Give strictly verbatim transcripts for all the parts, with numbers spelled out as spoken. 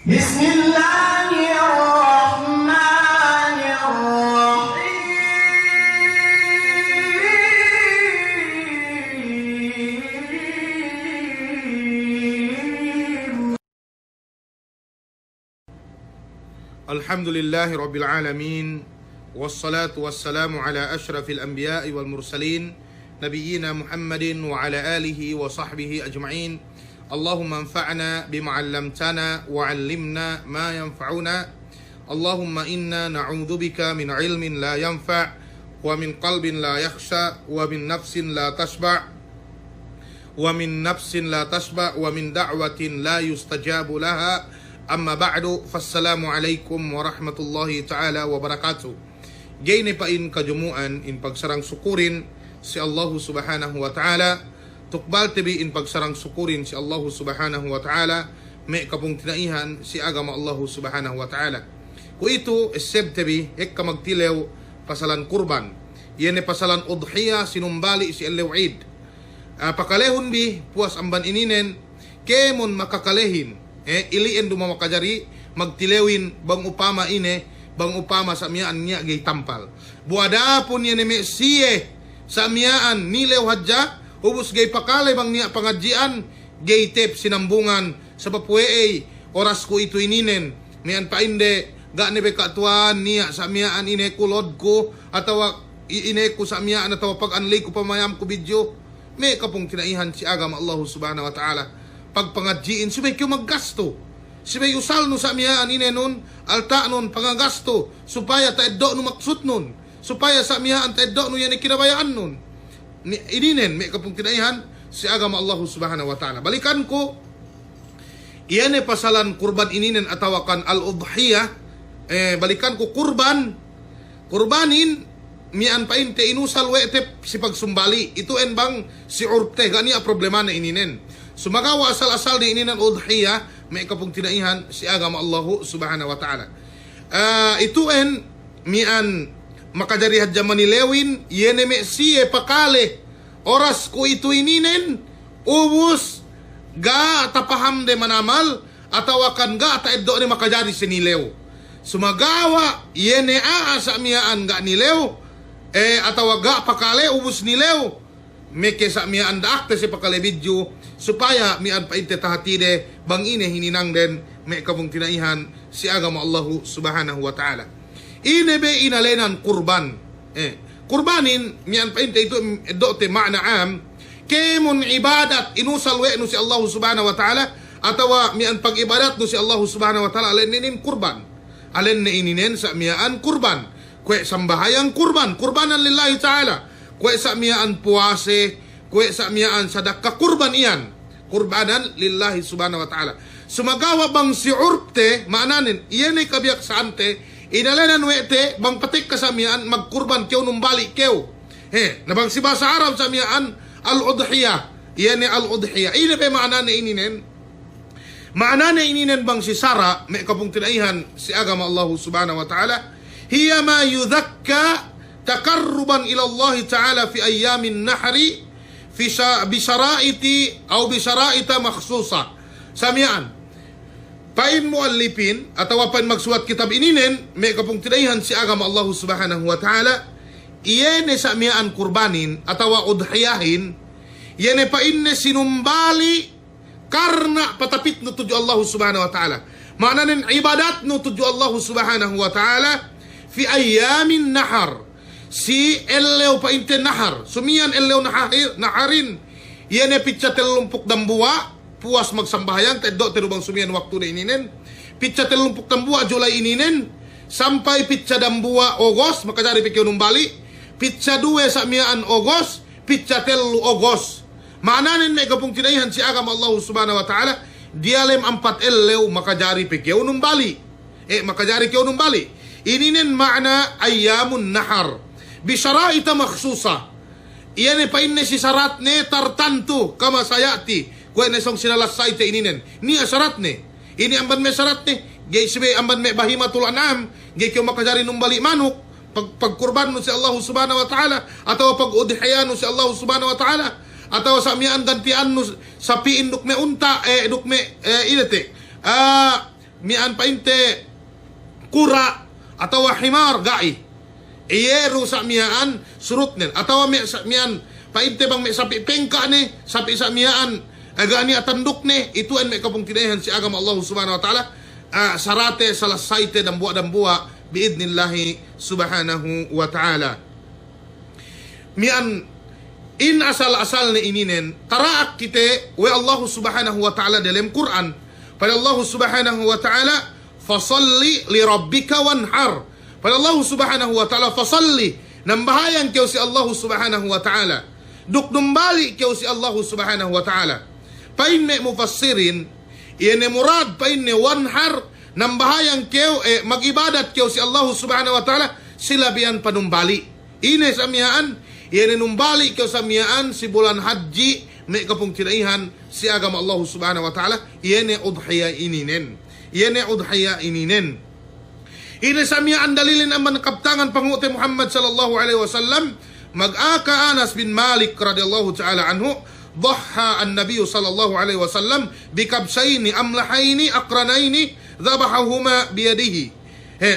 بسم الله الرحمن الرحيم. الحمد لله رب العالمين، والصلاة والسلام على أشرف الأنبياء والمرسلين، نبينا محمد وعلى آله وصحبه أجمعين. اللهم انفعنا بما علمتنا وعلمنا ما ينفعنا. اللهم إنا نعوذ بك من علم لا ينفع ومن قلب لا يخشع ومن نفس لا تشبع ومن نفس لا تشبع ومن دعوة لا يستجاب لها. أما بعد، فالسلام عليكم ورحمة الله تعالى وبركاته. Ga'i ne pa'in kajumu'an in pagsarang sukurin si Allahu Subhanahu wa Ta'ala, tukbalte bi in pagsarang sukurin si Allahu Subhanahu wa Ta'ala, me' kapungtina'ihan si agama Allahu Subhanahu wa Ta'ala. Kuwe'itu, essebte bi, ekka magtilew pasalan kurban. Iye ne pasalan udhiya sinumbali' si ellew Eid. Ah, pakalehun bi, puwas amban ininen, kēmon makakalehin, eh, ili'en du makajari magtilewin bang upama ine, bang upama sa' miya'an niya' ga'i tampal. Bu adapun iye ne me' siye sa' miya'an nilew hadja, ubus ga'i pakale bang niya' pangadji'an, ga'i tep sinambungan, sabab we'ey oras ku itu ininen, miya'an pa'inde, ga' ne be ka'tuwan niya' sa' miya'an ine ku load ku, atawa i-, ine ku sa' miya'an, atawa pag-anlay ku pamayam ku video. Me' kapungtina'ihan si agama Allahu Subhanahu wa Ta'ala. Pagpangadji'in subey kew maggastu. Subey usalnu sa' miya'an inenun, alta'nun pangagastu, supaya ta'eddo'nu maksudnun, supaya sa' miya'an ta'eddo'nu iye ne kinabaya'annun. Ni-, ininen me' kapungtina'ihan si agama Allahu Subhanahu wa Ta'ala. Balikanku, iye ne pasalan kurban ininen atawakan al-udhiya, eh, balikanku kurban, kurbanin, miya'an pa'inte inusal we' te si pagsumbali', itu'en bang si urpte, ga' niya' problemane ininen. Sumagawa' asal-asalne ininen udhiya, me' kapungtina'ihan si agama Allahu Subhanahu wa Ta'ala. Ah, itu'en miya'an makajari hadja manilewin, iye ne me' siye pakale, oras ku itu ininen, ubus, ga' tapahamde manamal, atawakan ga' ta'eddo'ne makajari si nilew. Sumagawa', iye ne a'a sa' miya'an ga' nilew, eh, atawa ga' pakale ubus nilew, meke sa' miya'an da'akte si pakale video, supaya miya'an pa'inte tahatide, bang ine hininangden, me' kapungtina'ihan si agama Allahu Subhanahu wa Ta'ala. Ine be inalenan kurban. Eh, kurbanin, miya'an pa'inte itu eddo'te ma'na am, kēmon ibadat inusal we' nu si Allahu Subhanahu wa Ta'ala, atawa miya'an pag'ibadatnu si Allahu Subhanahu wa Ta'ala, alenne inin kurban. Alenne ininen sa' miya'an kurban. Kuwe' sambahayang kurban, kurbanan lillahi ta'ala. Kuwe' sa' miya'an puwase, kuwe' sa' miya'an sadaka kurban iyan. Kurbanan lillahi subhanahu wa ta'ala. Sumagawa' bang si urpte, ma'ananen, iye ne kabiyaksa'ante, inalenan we' te, bang patekka sa' miya'an, magkurban kew numbali' kew. He, na bang si bahasa Arab sa' miya'an, al-udhiyah. Iye ne al-udhiyah. Ine pe ma'anane ininen? Ma'anane ininen bang si sara', me' kapungtina'ihan si agama Allahu subhanahu wa ta'ala, hiya ma yudhakka taqarruban ila Allahi ta'ala fi ayyamin nahri fi sha-, bi shara'iti aw bi shara'ita makhsusa. Sa' miya'an. Pa'in mu'allifin, atawa pa'in magsulat kitab ininen, me' kapungtina'ihan si agama Allahu subhanahu wa ta'ala, iye ne sa' miya'an kurbanin, atawa udhiyahin, iye ne pa'inne sinumbali' karna' patapitnu tudju Allahu subhanahu wa ta'ala. Ma'ananen ibadatnu tudju Allahu subhanahu wa ta'ala fi ayyamin nahar. Si ellew pa'inte nahar. Sumiyan ellew nahahir-, naharin. Iye ne pica tellumpū' dambuwa', puwas magsambahayang, ta'eddo'te du bang sumiyan waktune ininen. Pica tellumpū' dambuwa' Julay ininen, sampay pica dambuwa' Ogos, makajari pe kew numbali'. Pica duwe sa' miya'an Ogos, pica tellu Ogos. Ma'ananen me' kapungtina'ihan si agama Allahu subhanahu wa ta'ala, diyalem ampat ellew makajari pe kew numbali'. E, makajari kew numbali'. Ininen ma'ana ayyamun nahar. Bi shara'ita makhsusa. Iye ne pa'inne si saratne tartantu kama saya'ti. Kuwe' ne sōng sinalassayte ininen. Niya' saratne. Ine amban me' saratne? Ga'i subey amban me' bahimatul an'am, ga'i kew makajari numbali' manuk, pag-, pagkurbannu si Allahu subhanahu wa ta'ala, atawa pagudhiyanu si Allahu subhanahu wa ta'ala, atawa sa' miya'an ganti'annu sapi'in duk me' unta', e, duk me', e, ine te'. Ah, miya'an pa'inte kura' atawa himar, ga'i. Iye du sa' miya'an surutnen. Atawa me' sa' miya'an pa'inte bang me' sapi' pengka' ne, sapi' sa' miya'an, eh, ga' niya' tandukne, itu'en me' kapungtina'ihan si agama Allahu Subhanahu wa Ta'ala, ah, sarate, salasayte dambuwa'-dambuwa' bi'idnillahi Subhanahu wa Ta'ala. Miya'an in asal-asalne ininen, tara'ak kite we' Allahu Subhanahu wa Ta'ala delem Kur'an. Pa'in Allahu Subhanahu wa Ta'ala, "Fasalli li rabbika wanhar." Pa'in Allahu Subhanahu wa Ta'ala, "Fasalli." Nambahayang kew si Allahu Subhanahu wa Ta'ala. Duk numbali' kew si Allahu Subhanahu wa Ta'ala. Pa'in me' mufassirin, iye ne murad pa'inne wanhar, nambahayang kew, eh, mag'ibadat kew si Allahu Subhanahu wa Ta'ala, si labihan panumbali'. Ine sa' miya'an, iye ne numbali' kew sa' miya'an si bulan hadji', me' kapungtina'ihan si agama Allahu Subhanahu wa Ta'ala, iye ne udhiya ininen. Iye ne udhiya ininen. Ine sa' miya'an dalilin amban kabtangan Panghu'te Muhammad sallallahu alaihi wasallam, magaka Anas bin Malik radiyallahu ta'ala anhu, ضحى النبي صلى الله عليه وسلم بكبشين أملحين أقرنين ذبحهما بيده. He,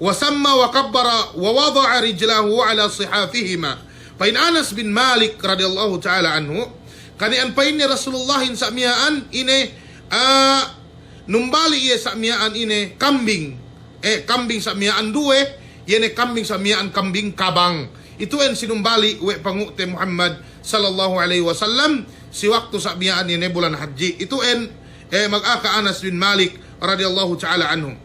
wa samma wa kabbara wa wada'a rijlahu ala sihafihima. Pa'in Anas bin Malik radiyallahu ta'ala anhu, kani'an pa'inne Rasulullahin sa' miya'an ine, ah, numbali' iye sa' miya'an ine kambing. Eh, kambing sa' miya'an duwe, iye ne kambing sa' miya'an kambing kabang. Itu'en sinumbali' we' Panghu'te Muhammad sallallahu alaihi wasallam, si waktu sa' miya'an iye ne bulan hadji'. Itu'en, eh, magaka Anas bin Malik radiyallahu ta'ala anhu.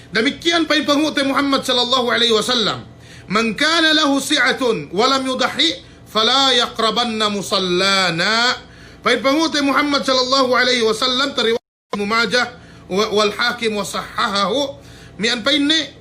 Damikkiyan pa'in Panghu'te Muhammad sallallahu alaihi wasallam, "Man kana lahu si'atun wa lam yudahhi, fala yaqrabanna musallana." Pa'in Panghu'te Muhammad sallallahu alaihi wasallam, tariwayat Ibnu Majah wa-, wal Hakim wa sahhahahu, miya'an pa'inne,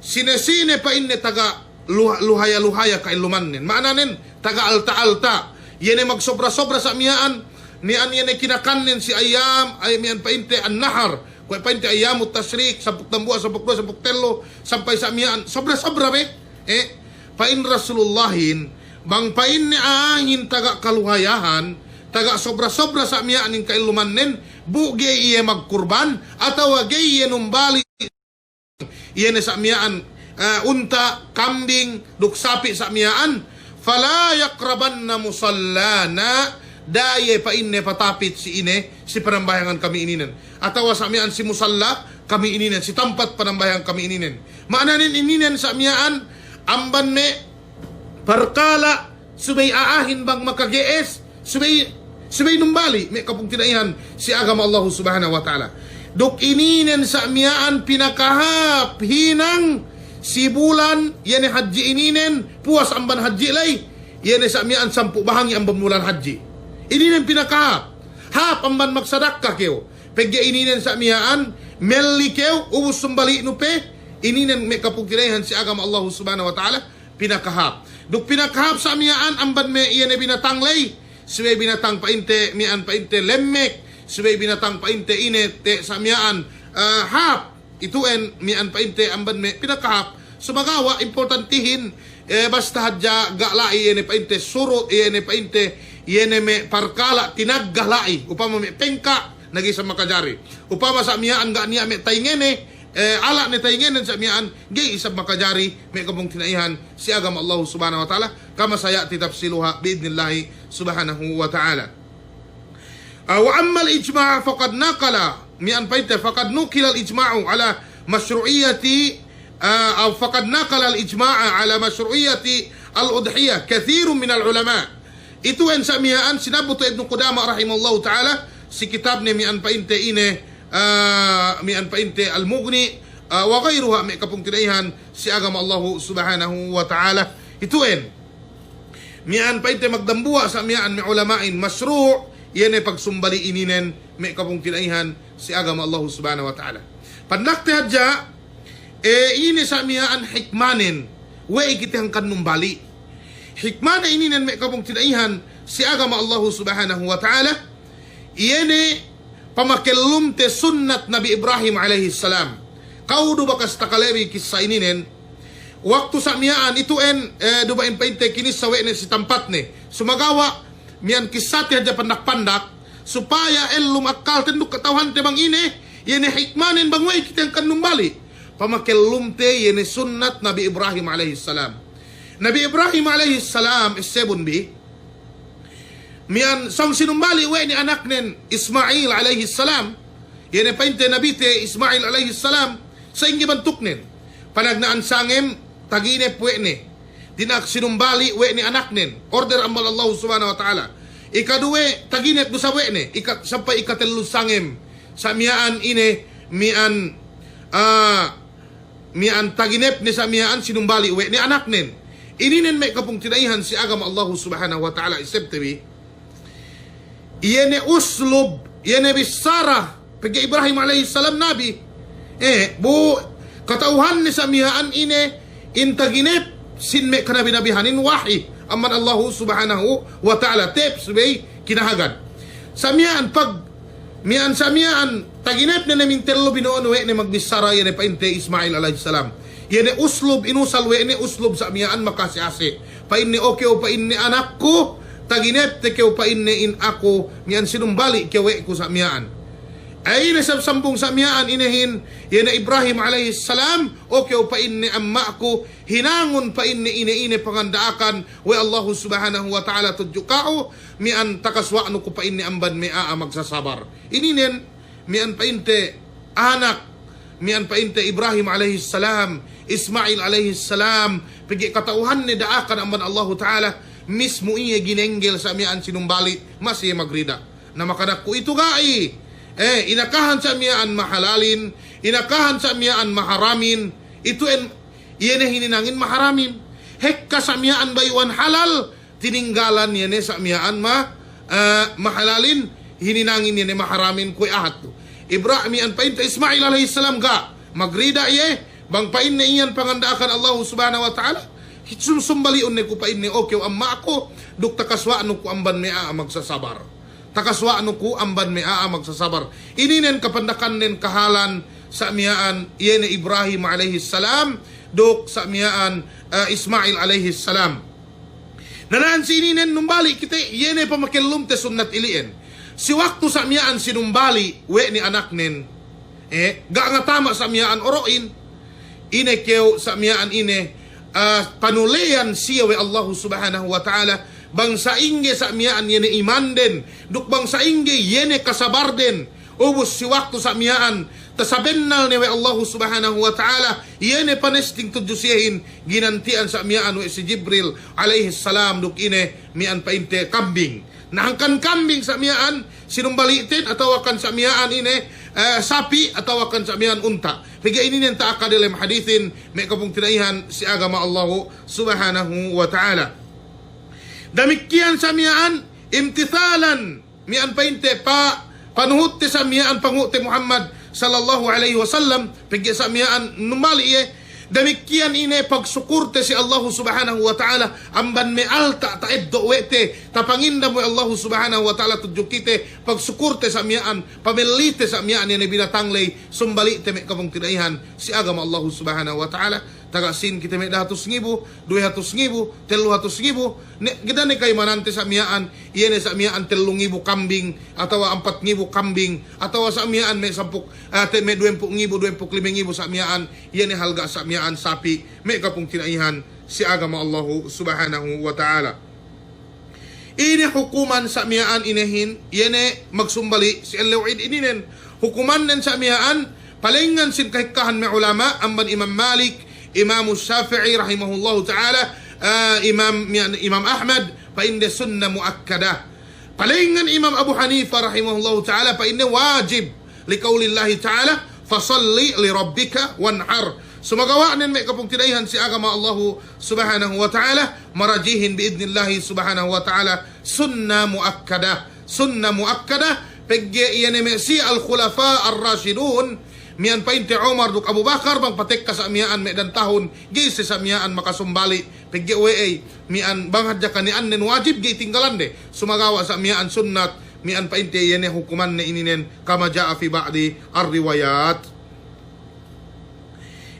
sine-sine pa'inne taga luha-, luhaya-luhaya ka'ellumannen. Ma'ananen, taga alta'-alta'. Iye ne magsobra-sobra sa' miya'an, miya'an iye ne kinakannen si ayyam, ay miya'an pa'inte an-nahar. Kuwe' pa'inte ayyamut tashrik, sampū' dambuwa', sampū' duwe, sampū' tellu, sampay sa' miya'an, sobra-sobra be. Eh, pa'in Rasulullahin, bang pa'inne a'ahin taga kaluhayahan, taga sobra-sobra sa' miya'an in ka'ellumannen, bu ga'i iye magkurban, atawa ga'i iye numbali' iye ne sa' miya'an, eh, unta', kambing, duk sapi' sa' miya'an, fala yaqrabanna musallana, da'a iye pa'inne patapit si ine, si panambahayangan kami ininen. Atawa sa' miya'an si musalla kami ininen, si tampat panambahayangan kami ininen. Ma'ananen ininen sa' miya'an amban me' parkala' subey a'ahin bang makage'es, subey, subey numbali', me' kapungtina'ihan si agama Allahu Subhanahu wa Ta'ala. Duk ininen sa' miya'an pinakahāp hinang si bulan, iye ne hadji' ininen, puwas amban hadji' ley, iye ne sa' miya'an sampū' bahangi amban bulan hadji'. Ininen pinakahāp. Hāp amban magsadakka kew. Pegge' ininen sa' miya'an, melli kew, ubus sumbali'nu pe, ininen me' kapungtina'ihan si agama Allahu Subhanahu wa Ta'ala, pinakahāp. Duk pinakahāp sa' miya'an amban me' iye ne binatang ley, subey binatang pa'inte, miya'an pa'inte lemmek, subey binatang pa'inte ine te' sa' miya'an, eh, hāp, itu'en miya'an pa'inte amban me' pinakahāp. Sumagawa' importantihin, eh, basta hadja ga' la'i iye ne pa'inte surut, iye ne pa'inte, iye ne me' parkala' tinagga la'i, upama me' pengka', na ga'i isab makajari. Upama sa' miya'an ga' niya' me' tayingene, eh, ala' ne tayingenen sa' miya'an, ga'i isab makajari me' kapungtina'ihan si agama Allahu Subhanahu wa Ta'ala, kama saya'ti tafsiluha bi'idnillahi Subhanahu wa Ta'ala. Ah, wa ammal ijma' faqad naqala, miya'an pa'inte, faqad nuqilal ijma'u ala mashru'iyyati, ah, aw faqad naqalal ijma'a ala mashru'iyyati al-udhiyah kathirun minal ulama'. Itu'en sa' miya'an sinabbut we' Ibnu Qudama rahimahullahu ta'ala, si kitabne miya'an pa'inte ine, ah, miya'an pa'inte Al-Mughni, ah, wa ghayruha, me' kapungtina'ihan si agama Allahu Subhanahu wa Ta'ala. Itu'en. Miya'an pa'inte magdambuwa' sa' miya'an me' ulama'in mashru', iye ne pagsumbali' ininen me' kapungtina'ihan si agama Allahu Subhanahu wa Ta'ala. Pandakte hadja, eh, ine sa' miya'an hikmanen, we'ey kite hangkan numbali'. Hikmane ininen me' kapungtina'ihan si agama Allahu Subhanahu wa Ta'ala, iye ne pamakellumte sunnat Nabi Ibrahim alayhis salam. Ka'u du bakas takale bi kissa ininen. Waktu sa' miya'an itu'en, eh, duma'in pa'inte kinissa we' ne si tampatne. Sumagawa' miya'an kissate hadja pandak-pandak, supaya ellum akkalten duk kata'uhante bang ine, Iye ne hikmanen bang we' kite hangkan numbali'. Pamakellumte iye ne sunnat Nabi Ibrahim alayhis salam. Nabi Ibrahim alayhis salam, essebun bi, miya'an sōng sinumbali' we' ne anaknen Ismail alayhis salam. Iye ne pa'inte nabite Ismail alayhis salam, sa'ingge bantuknen. Panagna'an sangem, taginep we' ne. Dina'ak sinumbali' we' ne anaknen. Order amban Allah Subhanahu wa Ta'ala. Ikaduwe, taginep du isab we' ne. Ika-, sampay ikatellu sangem. Sa' miya'an ine, miya'an, ah, miya'an taginepne sa' miya'an sinumbali' we' ne anaknen. Ininen me' kapungtina'ihan si agama Allahu Subhanahu wa Ta'ala isebte bi. Iye ne uslub, iye ne bissara, pegge' Ibrahim alayhis salam nabi. Eh, bu, kata'uhanne sa' miya'an ine, in taginep sin me' kanabi-nabihanin wahi amban Allahu Subhanahu wa Ta'ala, tep subey kinahagad. Sa' miya'an pag Miya'an sa' miya'an, taginepne ne mintellu bino'on we' ne magbissara iye ne pa'inte Ismail alayhis salam. Iye ne uslub inusal we' ne uslub sa' miya'an makase-ase. Pa'inne, "O kew," pa'inne, "anakku, taginepte kew," pa'inne, "in aku, miya'an sinumbali' kew we' ku sa' miya'an." Ay ine sab-, sambung sa' miya'an inehin, iye ne Ibrahim alayhis salam, "O kew," pa'inne, "amma'ku, hinangun," pa'inne, "ine-ine panganda'akan we' Allahu Subhanahu wa Ta'ala tudju ka'u, miya'an takasuwa'nu ku," pa'inne, "amban me' a'a magsasabar." Ininen, miya'an pa'inte anak, miya'an pa'inte Ibrahim alayhis salam, Ismail alayhis salam, pegge' kata'uhanne da'akan amban Allahu Ta'ala, mismu iye ginenggel sa' miya'an sinumbali', masi iye magrida. Na makanak ku itu ga'i, eh, inakahan sa' miya'an mahalalin, inakahan sa' miya'an maharamin, itu en, iye ne hininangin maharamin. Hekka sa' miya'an bayu'an halal, tininggalan iye ne sa' miya'an ma-, eh, mahalalin, hininangin iye ne maharamin kuwe' ahat tu. Ibra-, miya'an pa'inte Ismail alayhis salam ga', magrida iye, bang pa'inne iyan panganda'akan Allahu Subhanahu wa Ta'ala, sum-, sumbali'un ne ku pa'inne, "O kew amma'ku, duk takasuwa'nu ku amban me' a'a magsasabar." Takasuwa'nu ku amban me' a'a magsasabar. Ininen kapandakannen kahalan sa' miya'an iye ne Ibrahim alayhis salam, duk sa' miya'an, eh, Ismail alayhis salam. Na na'an si ininen numbali' kite, iye ne pamakellumte sunnat ili'en. Si waktu sa' miya'an sinumbali' we' ne anaknen, eh, ga' ngatama' sa' miya'an oro'in. Ine kew sa' miya'an ine, ah, panuleyan siye we' Allahu Subhanahu wa Ta'ala, bang sa'ingge sa' miya'an iye ne imanden, duk bang sa'ingge iye ne kasabarden, ubus si waktu sa' miya'an, tasabennal ne we' Allahu Subhanahu wa Ta'ala, iye ne panesting tudju siyehin, ginanti'an sa' miya'an we' si Jibril alayhis salam duk ine miya'an pa'inte kambing. Na hangkan kambing sa' miya'an sinumbali'ten atawakan sa' miya'an ine, eh, sapi' atawakan sa' miya'an unta'. Pegge' ininen ta'akad dem hadisin me' kapungtina'ihan si agama Allahu Subhanahu wa Ta'ala. Damikkiyan sa' miya'an imtithalan miya'an pa'inte pa-, panuhutte sa' miya'an pangu'te Muhammad sallallahu alayhi wasallam, pegge' sa' miya'an numbali' iye, damikkiyan ine pagsukurte si Allahu Subhanahu wa Ta'ala, amban me' alta' ta'eddo' we' te, tapangindam we' Allahu Subhanahu wa Ta'ala tudju kite, pagsukurte sa' miya'an, pamellite sa' miya'an iye ne binatang ley, sumbali'te me' kapungtina'ihan si agama Allahu Subhanahu wa Ta'ala, taga sīn kite me' dahatus ngibu, duwe hatus ngibu, tellu hatus ngibu, ne, geda ne ka'imanante sa' miya'an, iye ne sa' miya'an tellu ngibu kambing, atawa ampat ngibu kambing, atawa sa' miya'an me' sampū', eh, te-, me' duwempū' ngibu, duwempū' lime ngibu sa' miya'an, iye ne halga' sa' miya'an sapi', me' kapungtina'ihan si agama Allahu Subhanahu wa Ta'ala. Ine hukuman sa' miya'an inehin, iye ne magsumbali' si ellew Id ininen. Hukumannen sa' miya'an, palengngan sin kahekkahan me' ulama', amban Imam Malik, Imam Shafi'i rahimahullahu ta'ala, eh, Imam, Imam Ahmad, pa'inde sunna mu'akkada. Palengngan Imam Abu Hanifa rahimahullahu ta'ala, pa'inde wajib. Liqaulillahi ta'ala, "Fasalli li rabbika wanhar." Sumagawa'nen me' kapungtina'ihan si agama Allahu Subhanahu wa Ta'ala, marajihin bi'idnillahi Subhanahu wa Ta'ala, sunna mu'akkada. Sunna mu'akkada, pegge' iye ne me' si al-khulafa ar-rashidun, miya'an pa'inte Umar duk Abu Bakar, bang patekka sa' miya'an me' dantahun, ga'i se sa' miya'an makasumbali', pegge' we'ey, miya'an bang hadja kani'annen wajib, ga'i tinggalande, sumagawa' sa' miya'an sunnat, miya'an pa'inte iye ne hukumanne ininen, kama ja'a fi ba'di ar-riwayat.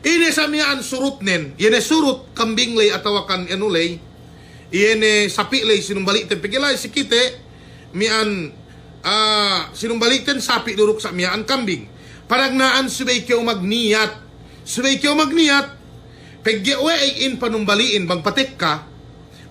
Ine sa' miya'an surutnen, iye ne surut kambing ley atawakan anu ley, iye ne sapi' ley sinumbali'ten, pegge' la'i si kite miya'an, ah, sinumbali'ten sapi' du duk sa' miya'an kambing. panagna'an subey kew magniyat. Subey kew magniyat. Pegge' we'ey in panumbali'in bang patekka.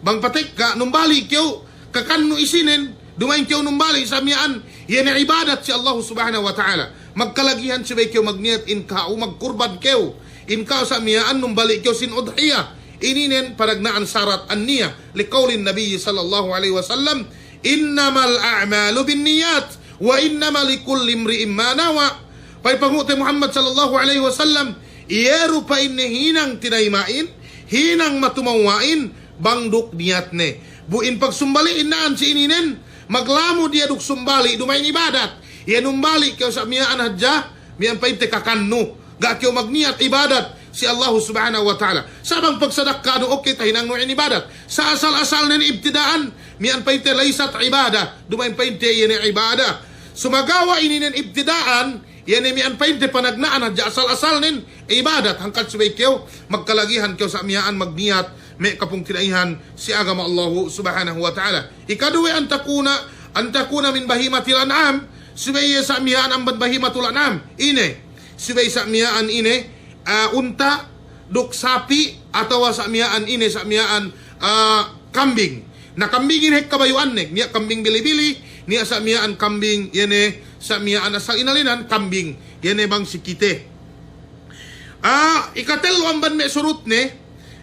Bang patekka, numbali' kew kakannu isinen, duma'in kew numbali' sa' miya'an, iye ne ibadat si Allahu Subhanahu wa Ta'ala. Magkalagihan subey kew magniyat in ka'u magkurban kew. In ka'u sa' miya'an numbali' kew sin udhiya. Ininen panagna'an sarat an-niyah. Liqawlin Nabi sallallahu alaihi wasallam, "Innamal a'malu binniyat, wa innama likulli imri'in ma nawa." Pa'in panghu'te Muhammad sallallahu alaihi wasallam, iye du pa'inne hinang tinayma'in, hinang matumawwa'in, bang duk niyatne. Bu in pagsumbali'in na'an si ininen, maglamud iye duk sumbali', duma'in ibadat. Iye numbali' kew sa' miya'an hadja, miya'an pa'inte kakannu. Ga' kew magniyat ibadat si Allahu Subhanahu wa Ta'ala. Sa' bang pagsadakka nu, oke, tahinangnu in ibadat. Sa' asal-asalnen ibtida'an, miya'an pa'inte laysat ibadah. Duma'in pa'inte iye ne ibadah. Sumagawa' ininen ibtida'an, iye ne miya'an pa'inte panagna'an hadja asal-asalnen ibadat. Hangkan subey kew, magkalagihan kew sa' miya'an magniyat, me' kapungtina'ihan si agama Allahu Subhanahu wa Ta'ala. Ikaduwe, an takuna, an takuna min bahimatil an'am, subey iye sa' miya'an amban bahimatul an'am. Ine, subey sa' miya'an ine, ah, unta', duk sapi', atawa sa' miya'an ine, sa' miya'an, ah, kambing. Na kambingin hekka bayu'anne, niya' kambing bili-bili, niya' sa' miya'an kambing, iye ne, sa' miya'an asal inalinan kambing, iye ne bang si kite. Ah, ikatellu amban me' surutne,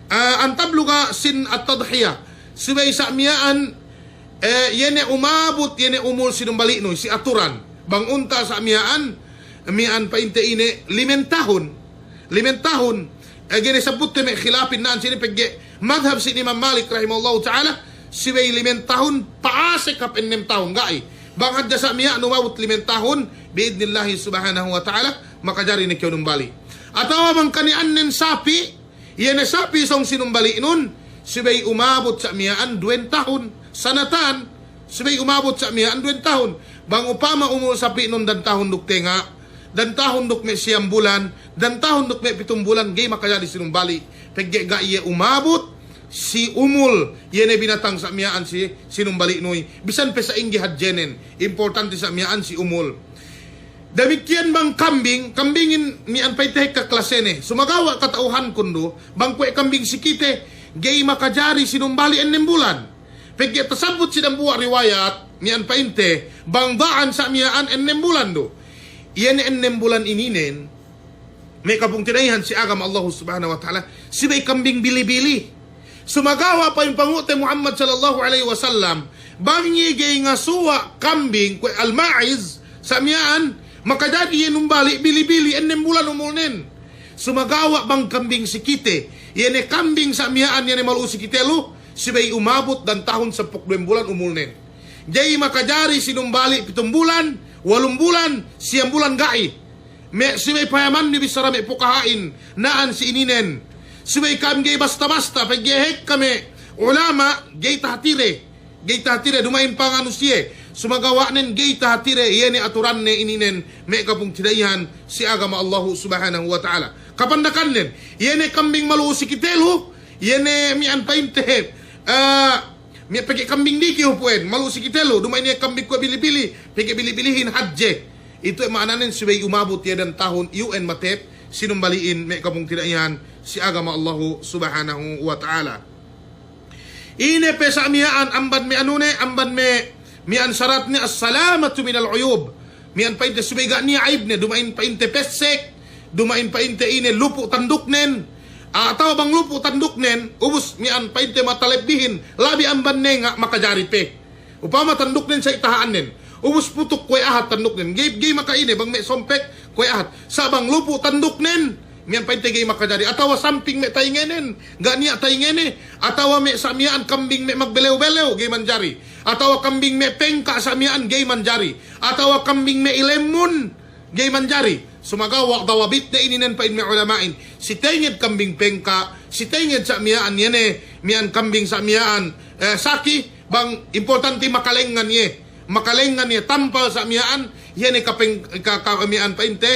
ah, an tabluga sin at-tadhiya. Subey sa' miya'an, eh, iye ne umabut, iye ne umul sinumbali'nu, si aturan. Bang unta' sa' miya'an, miya'an pa'inte ine limen tahun. Limen tahun. Eh, ga'i ne sabbutte me' khilafin na'an sini pegge' madhab sin Imam Malik rahimahullahu ta'ala, subey limen tahun, pa'asek hap ennem tahun, ga'i. Bang hadja sa' miya'an umabut limen tahun, bi'idnillahi subhanahu wa ta'ala, makajari ne kew numbali'. Atawa bang kani'annen sapi', iye ne sapi' sōng sinumbali'nun, subey umabut sa' miya'an duwen tahun, sanatan, subey umabut sa' miya'an duwen tahun. Bang upama umul sapi'nun dan tahun duk tenga', dan tahun duk me' siyam bulan, dan tahun duk me' pitum bulan, ga'i makajari sinumbali'. Pegge' ga' iye umabut si umul, iye ne binatang sa' miya'an si, sinumbali'nuy. Bisan pe sa'ingge hadjenen, importante sa' miya'an si umul. Damikkiyan bang kambing, kambingin miya'an pa'inte hekka klasene. Sumagawa' kata'uhankun du, bang kuwe' kambing si kite, ga'i makajari sinumbali' ennem bulan. Pegge' tasabbut si dambuwa' riwayat, miya'an pa'inte, bang da'an sa' miya'an ennem bulan du. Iye ne ennem bulan ininen, me' kapungtina'ihan si agama Allahu Subhanahu wa Ta'ala, subey kambing bili-bili. Sumagawa' pa'in panghu'te Muhammad sallallahu alaihi wasallam, bang iye ga'i ngasuwa' kambing kuwe' al-ma'iz, sa' miya'an, makajari iye numbali' bili-bili ennem bulan umulnen. Sumagawa' bang kambing si kite, iye ne kambing sa' miya'an iye ne malu'u si kite lu, subey umabut dan tahun sampū' duk duwe bulan umulnen. Ga'i makajari sinumbali' pitum bulan, walum bulan, siyam bulan ga'i. Me' subey payamanbi bissara me' pukaha'in, na'an si ininen. Subey ka'am ga'i basta-basta, pegge' hekka me' ulama', ga'i tahatire. Ga'i tahatire, duma'in panganu siye. Sumagawa'nen ga'i tahatire, iye ne aturanne ininen, me' kapungtina'ihan si agama Allahu Subhanahu wa Ta'ala. Kapandakannen, iye ne kambing malu'u si kite lu, iye ne miya'an pa'inte, eh, Miya' pegge' kambing diki hupu'en, malu'u si kite lu, duma'in iye kambing kuwe' bili-bili, pegge' bili-bilihin hadje. Itu ma'ananen subey umabut iye dan tahun, iyu'en matep, sinumbali'in me' kapungtina'ihan si agama Allahu Subhanahu wa Ta'ala. Ine pe sa' miya'an amban me' anune, amban me' miya'an saratne as-salamatu minal uyub. Miya'an pa'inte subey ga' niya' aibne, duma'in pa'inte pessek, duma'in pa'inte ine lupu' tanduknen, atawa bang lupu' tanduknen, ubus miya'an pa'inte matalebbihin, labi amban nenga' makajari pe. Upama tanduknen sa' itaha'annen, ubus putuk kuwe' ahat tanduknen, ga'i, ga'i makaine bang me' sompek kuwe' ahat. Sa' bang lupu' tanduknen, miya'an pa'inte ga'i makajari, atawa samping me' taingenen, ga' niya' taingene, atawa me' sa' miya'an kambing me' magbelew-belew, ga'i manjari. Atawa kambing me' pengka' sa' miya'an, ga'i manjari. Atawa kambing me' ilemmun, ga'i manjari. Sumagawa' dawabitne ininen pa'in me' ulama'in. Si tenged kambing pengka', si tenged sa' miya'an iye ne, miya'an kambing sa' miya'an, eh, saki, bang importante makalengngan iye. Makalengngan iye, tampal sa' miya'an, iye ne kapeng-, ka-, ka-, miya'an pa'inte,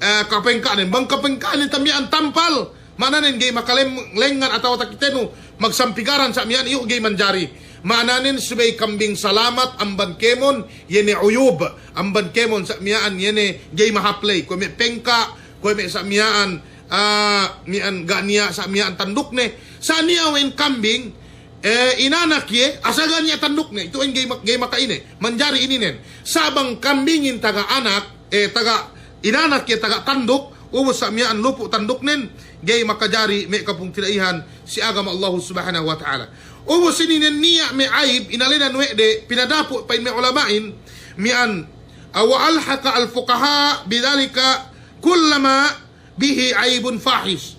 eh, kapengka'nen. Bang kapengka'nen ta miya'an tampal, Ma'ananen ga'i makalem-, lengngan atawa takitenu magsampigaran sa' miya'an, iyu' ga'i manjari. Ma'ananen subey kambing salamat amban kēmon, iye ne uyub, amban kēmon sa' miya'an, iye ne ga'i mahāp ley. Kuwe' me' pengka', kuwe' me' sa' miya'an, ah, miya'an ga' niya' sa' miya'an tandukne. Sa' niya' we'en kambing, eh, inanak iye, asal ga' niya' tandukne, itu we'en ga'i ma-, ga'i maka'ine, manjari ininen. Sa' bang kambingin taga anak, eh, taga inanak iye, taga tanduk, ubus sa' miya'an lupu' tanduknen, ga'i makajari me' kapungtina'ihan si agama Allahu Subhanahu wa Ta'ala. Ubus ininen niya' me' aib inalenan we' de, pinadapu' pa'in me' ulama'in, miya'an, ah, wa alhaqa al-fuqaha bidhalika kullama bihi aibun fahish.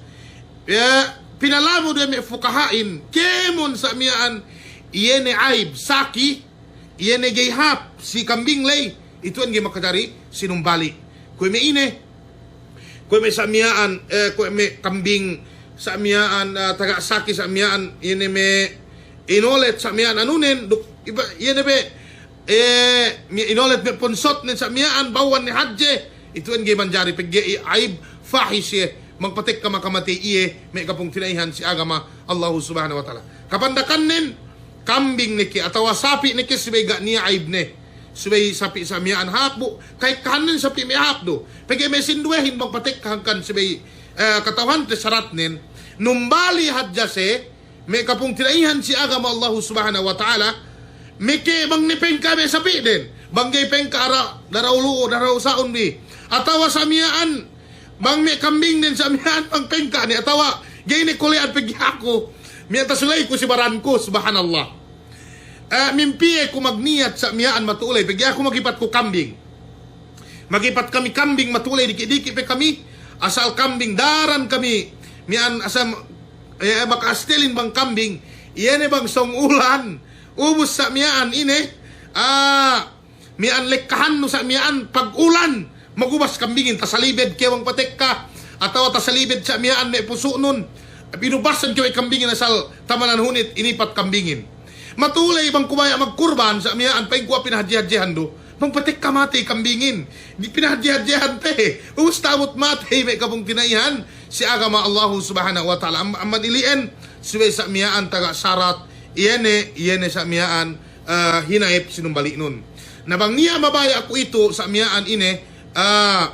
Ya, pinalamud we' me' fuqaha'in, kēmon sa' miya'an, iye ne aib, saki, iye ne ga'i hāp si kambing ley, itu'en ga'i makajari sinumbali'. Kuwe' me' ine, kuwe' me' sa' miya'an, eh, kuwe' me' kambing sa' miya'an, eh, taga saki sa' miya'an, iye ne me' inolet sa' miya'an anunen, duk iba-, iye ne be, eh, me' inolet me' ponsotnen sa' miya'an, bawu'an ne hadje, itu'en ga'i manjari pegge' iye aib fahish iye, bang patekka makamatey iye, me' kapungtina'ihan si agama Allahu Subhanahu wa Ta'ala. Kapandakannen, kambing ne ke atawa sapi' ne ke subey ga' niya' aibne. Subey sapi' sa' miya'an hāp bu, ka'ekkahannen sapi' me' hāp du. Pegge' me' sinduwehin bang patekka hangkan subey, eh, kata'uhante saratnen, numbali' hadja siye, me' kapungtina'ihan si agama Allahu Subhanahu wa Ta'ala, meke bang ne pengka' me' sapi'den, bang ga'i pengka' ara, dara ulu'u, dara usa'un bi. Atawa sa' miya'an, bang me' kambingden sa' miya'an bang pengka' ne, atawa ga'i ne kule'an pegge' aku, miya'an tasuley ku si baranku, subhanallah. Eh, mimpiye ku magniyat sa' miya'an matu'u ley, pegge' aku magipat ku kambing. Magipat kami kambing matu'u ley, diki'-diki' pe kami, asal kambing daran kami, miya'an asal, eh, maka'astelin bang kambing, iye ne bang sōng ulan, ubus sa' miya'an ine, ah, miya'an lekkahannu sa' miya'an pag ulan, magubas kambingin, tasalibed kew bang patekka, atawa tasalibed sa' miya'an me' pusu'nun, inubasan kew we' kambingin asal tamanan hunit inipat kambingin. Matu'u ley bang ku baya' magkurban sa' miya'an, pa'inku a'a pinahadje-hadjehan du. Bang patekka matey kambingin, di' pinahadje-hadjehan pe. Ubus ta'abut matey me' kapungtina'ihan si agama Allahu Subhanahu wa Ta'ala. Am-, amban ili'en, subey sa' miya'an taga sarat, iye ne, iye ne sa' miya'an, eh, hinayep sinumbali'nun. Na bang niya' mabaya' kuwe'itu sa' miya'an ine, eh,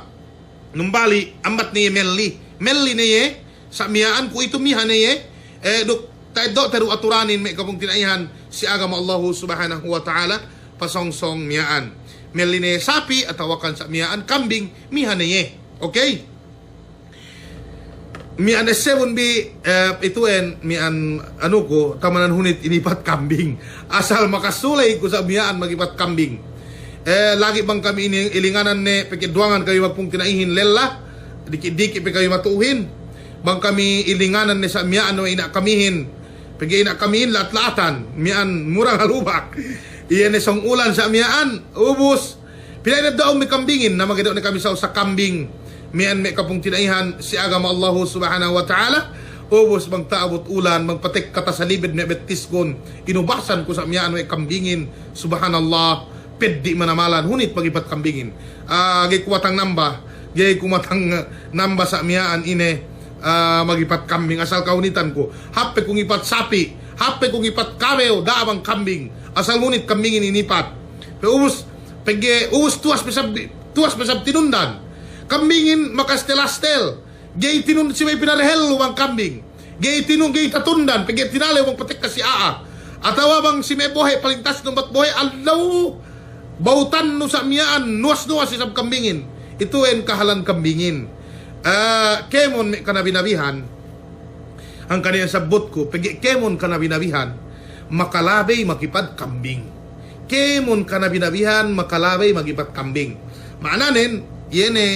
numbali', ambat ne iye melli. Melli ne iye, sa' miya'an kuwe'itu miha ne iye, eh, duk ta'eddo'te du aturanin me' kapungtina'ihan si agama Allahu Subhanahu wa Ta'ala, pasongsong miya'an. Melli ne iye sapi', atawakan sa' miya'an kambing, miha ne iye. Okay? Miya'an essebun bi, eh, itu'en, miya'an anuku, tamanan hunit inipat kambing. Asal makasuley ku sa' miya'an magipat kambing. Eh, lagi' bang kami ini ilinganan ne, pegge' duwangan kami magpungtina'ihin lella, diki'-diki' pe kami matu'uhin. Bang kami ilinganan ne sa' miya'an we' ina' kamihin, pegge' ina' kamihin la'at-la'atan, miya'an mura ngalubak. Iye ne sōng ulan sa' miya'an, ubus. Pina'in eddo'un bi kambingin, na mageddo' ne kami sa'usa kambing. Miya'an me' kapungtina'ihan si agama Allahu Subhanahu wa Ta'ala. Ubus bang ta'abut ulan, bang patekka tasalibed me' bettiskun, inubasan ku sa' miya'an we' kambingin. Subhanallah, peddi' manamalan, hunit magipat kambingin. Ah, ga'i ku matang namba, ga'i ku matang namba sa' miya'an ine, ah, magipat kambing, asal kahunitan ku. Hāp pe ku ngipat sapi', hāp pe ku ngipat kabew, da'a bang kambing, asal hunit kambingin inipat. Pe ubus, pegge' ubus tuwas pe sab, tuwas pe sab tinundan. Kambingin maka'astel-astel. Ga'i tinun-, subey pinadehellu bang kambing. Ga'i tinun-, ga'i tatundan, pegge' tinalew bang patekka si a'a. Atawa bang si me' bohe', paling tas numbat bohe', allahu, bawtannu sa' miya'an, nuwas-nuwas isab kambingin. Itu'en kahalan kambingin. Eh, kēmon me' kanabi-nabihan. Hangkan iyan sabbutku, pegge' kēmon kanabi-nabihan, makalabey magipat kambing. Kēmon kanabi-nabihan, makalabey magipat kambing. Ma'ananen, iye ne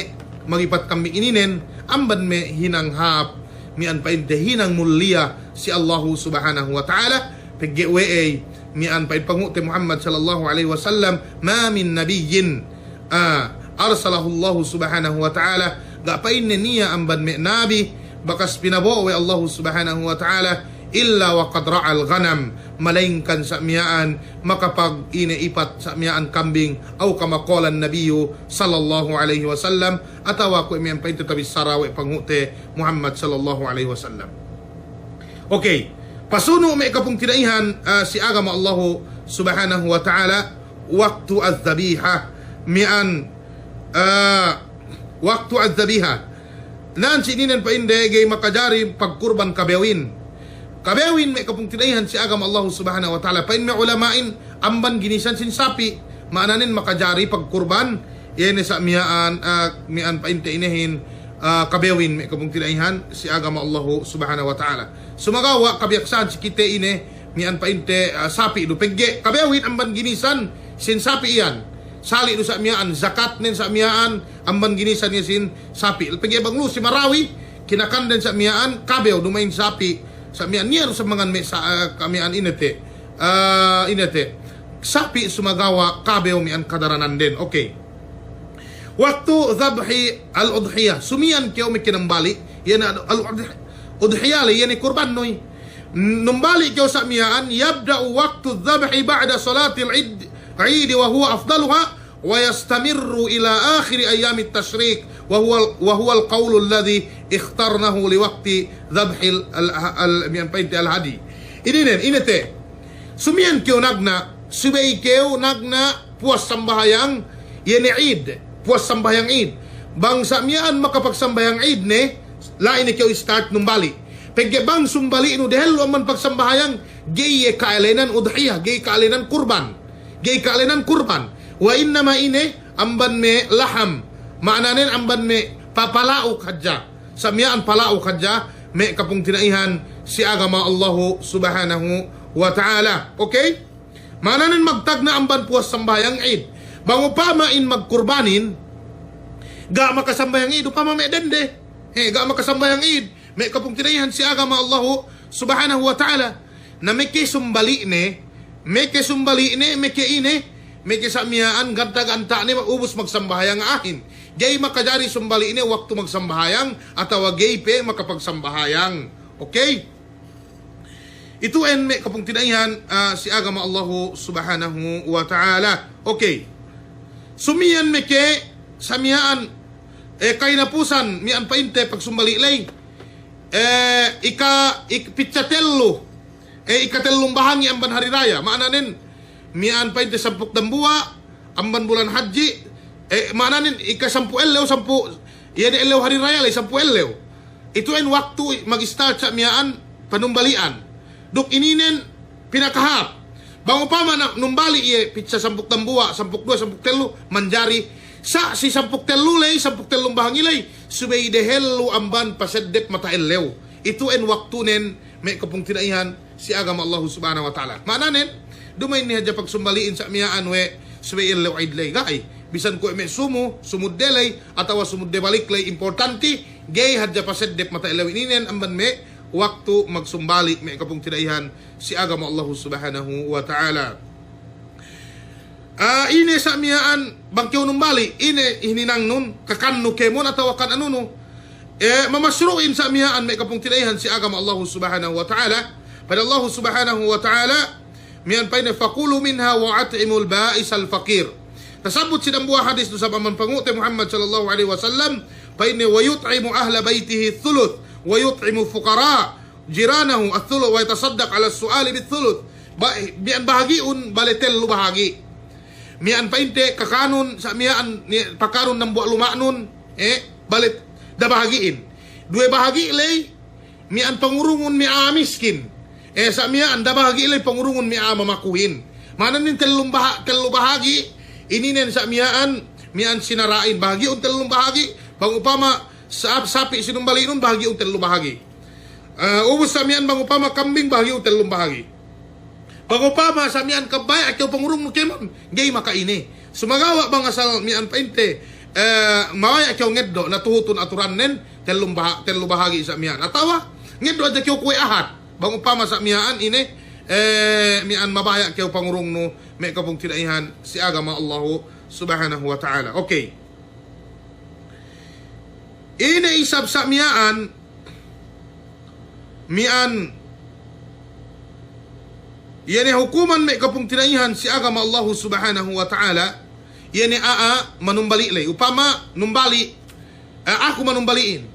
magipat kambing ininen, amban me' hinang hāp, miya'an pa'inte hinang mulliya si Allahu Subhanahu wa Ta'ala, pegge' we'ey, miya'an pa'in pangu'te Muhammad sallallahu alaihi wasallam, ma min nabiyyin Ah, arsalahullahu subhanahu wa ta'ala, ga' pa'inne niya' amban me' nabi, bakas pinabo'o we' Allahu subhanahu wa ta'ala, إلا وقد رعى الغنم, malayingkan sa' miya'an makapag-ine ipat sa' miya'an kambing, أو كما قال النبي صلى الله عليه وسلم, atawa kuwe' miya'an pa'inte tabissara we' panghu'te Muhammad sallallahu alaihi wasallam. Okay. Pasunu' me' kapungtina'ihan, ah, si agama Allahu subhanahu wa ta'ala, waktu az-zabiha, miya'an, ah, waktu az-zabiha. Na'an si ininen pa'inde ga'i makajari pagkurban kabewin. Kabewin me' kapungtina'ihan si agama Allahu subhanahu wa ta'ala. Pa'in me' ulama'in amban ginisan sin sapi'. Ma'ananen makajari pagkurban. Iye ne sa' miya'an, ah, miya'an pa'inte inehin, ah, kabewin me' kapungtina'ihan si agama Allahu subhanahu wa ta'ala. Sumagawa' kabiyaksahan si kite ine, miya'an pa'inte, ah, sapi' du pegge' kabewin amban ginisan sin sapi' iyan. Sali' du sa' miya'an, zakatnen sa' miya'an, amban ginisan iye sin sapi'. Pegge' bang lu'u si Marawi, kinakanden sa' miya'an, kabew duma'in sapi'. Sa' miya'an niya' du sa' mangan me' sa-, ah, ka miya'an inete. Ah, inete. Sapi' sumagawa' kabew miya'an kadarananden. Okay. Waktu dhabhi al-udhiya. Sumiyan kew meke numbali', iye ne al-, al-udh-, udhiya le, iye ne kurban nuy. Numbali' kew sa' miya'an, yabda'u waktu dhabhi ba'da salatil id, id wa huwa afdaluha, wa yastamirru ila akhiri ayyamit tashriq, wa huwa, wa huwa al-qawlu alladhi ikhtarnahu li wakti dhabhil al-, al-, miya'an pa'inte al-hadi. Ininen, inete. Sumiyan kew nagna', subey kew nagna' puwas sambahayang, iye ne Eid, puwas sambahayang Eid. Bang sa' miya'an makapagsambahayang Eid ne, la'i ne kew start numbali'. Pegge' bang sumbali'nu dehellu amban pagsambahayang, ga'i iye ka'elenan udhiya, ga'i ka'elenan kurban. Ga'i ka'elenan kurban. Wa innama ine amban me' laham. Ma'ananen amban me' pa-, pala'uk hadja. Sa' miya'an pala'uk hadja me' kapungtina'ihan si agama Allahu subhanahu wa ta'ala. Okay? Ma'ananen magtagna' amban puwas sambahayang Eid. Bang upama in magkurbanin, ga' makasambahayang Eid, upama me' dende. He, ga' makasambahayang Eid. Me' kapungtina'ihan si agama Allahu subhanahu wa ta'ala. Na meke sumbali' ne, meke sumbali' ne, meke ine, meke sa' miya'an ganta'-ganta' ne ubus magsambahayang a'ahin. Ga'i makajari sumbali' ne waktu magsambahayang, atawa ga'i pe makapagsambahayang. Okay? Itu'en me' kapungtina'ihan, ah, si agama Allahu subhanahu wa ta'ala. Okay. Sumiyan meke sa' miya'an, eh, kahinapusan miya'an pa'inte pagsumbali' ley. Eh, ika-, ik-, pitsa tellu. Eh, ikatellum bahangi amban hari raya. Ma'ananen, miya'an pa'inte sampū' dambuwa', amban bulan hadji'. Eh, ma'ananen, ikasampū' ellew, sampū', iye ne ellew hari raya ley, sampū' ellew. Itu'en waktu mag-start sa' miya'an panumbali'an. Duk ininen pinakahāp. Bang upama na-, numbali' iye pitsa sampū' dambuwa', sampū' duwe, sampū' tellu, manjari. Sa' si sampū' tellu ley, sampū' tellum bahangi ley, subey dehellu amban paseddep mata ellew. Itu'en waktunen me' kapungtina'ihan si agama Allahu subhanahu wa ta'ala. Ma'ananen, duma'in ne hadja pagsumbali'in sa' miya'an we' subey ellew Eid ley. Ga'i. Bisan kuwe' me' sumu, sumudde ley, atawa sumudde balik ley importanti, ga'i hadja paseddep mata ellew ininen amban me' waktu magsumbali' me' kapungtina'ihan si agama Allahu subhanahu wa ta'ala. Ah, ine sa' miya'an bang kew numbali', ine hininangnun, kakannu kēmon atawa kan anunu. Eh, mamasru'in sa' miya'an me' kapungtina'ihan si agama Allahu subhanahu wa ta'ala. Pa'in Allahu subhanahu wa ta'ala, miya'an pa'inne, فكلوا منها وأطعموا البائس الفقير. Tasabbut si dambuwa' hadis du sabab amban pangu'te Muhammad sallallahu alaihi wasallam, pa'inne, ويطعم أهل بيته الثلث ويطعم فقراء جيرانه الثلث ويتصدق على السؤال بالثلث. Ba-, miya'an bahagi'un bale tellu bahagi'. Miya'an pa'inte kakanun, sa' miya'an ni-, pakanun dambuwa' luma'nun, eh, bale dabahagi'in. Duwe bahagi' ley, miya'an pangurungun me' a'a miskin. Eh, sa' miya'an dabahagi'in ley pangurungun me' a'a mamakuhin. Ma'ananen tellum baha-, tellu bahagi', ininen sa' miya'an, miya'an sinara'in. Bahagi'un tellum bahagi', bang upama sa-, sapi' sinumbali'nun bahagi'un tellu bahagi'. Eh, ubus sa' miya'an bang upama kambing bahagi'un tellum bahagi'. Bang upama sa' miya'an kabaya' kew pangurungnu kēmon, ga'i maka'ine. Sumagawa' bang asal miya'an pa'inte, eh, mabaya' kew ngeddo', na tuhutun aturannen, tellum baha-, tellu bahagi' sa' miya'an. Atawa, ngeddo' hadja kew kuwe' ahat. Bang upama sa' miya'an ine, eh, miya'an mabaya' kew pangurungnu, me' kapungtina'ihan si agama Allahu subhanahu wa ta'ala. Okay. Ine isab sa' miya'an, miya'an Iye ne hukuman me' kapungtina'ihan si agama Allahu Subhanahu wa Ta'ala, iye ne a'a manumbali' ley. Upama numbali', eh, aku manumbali'in.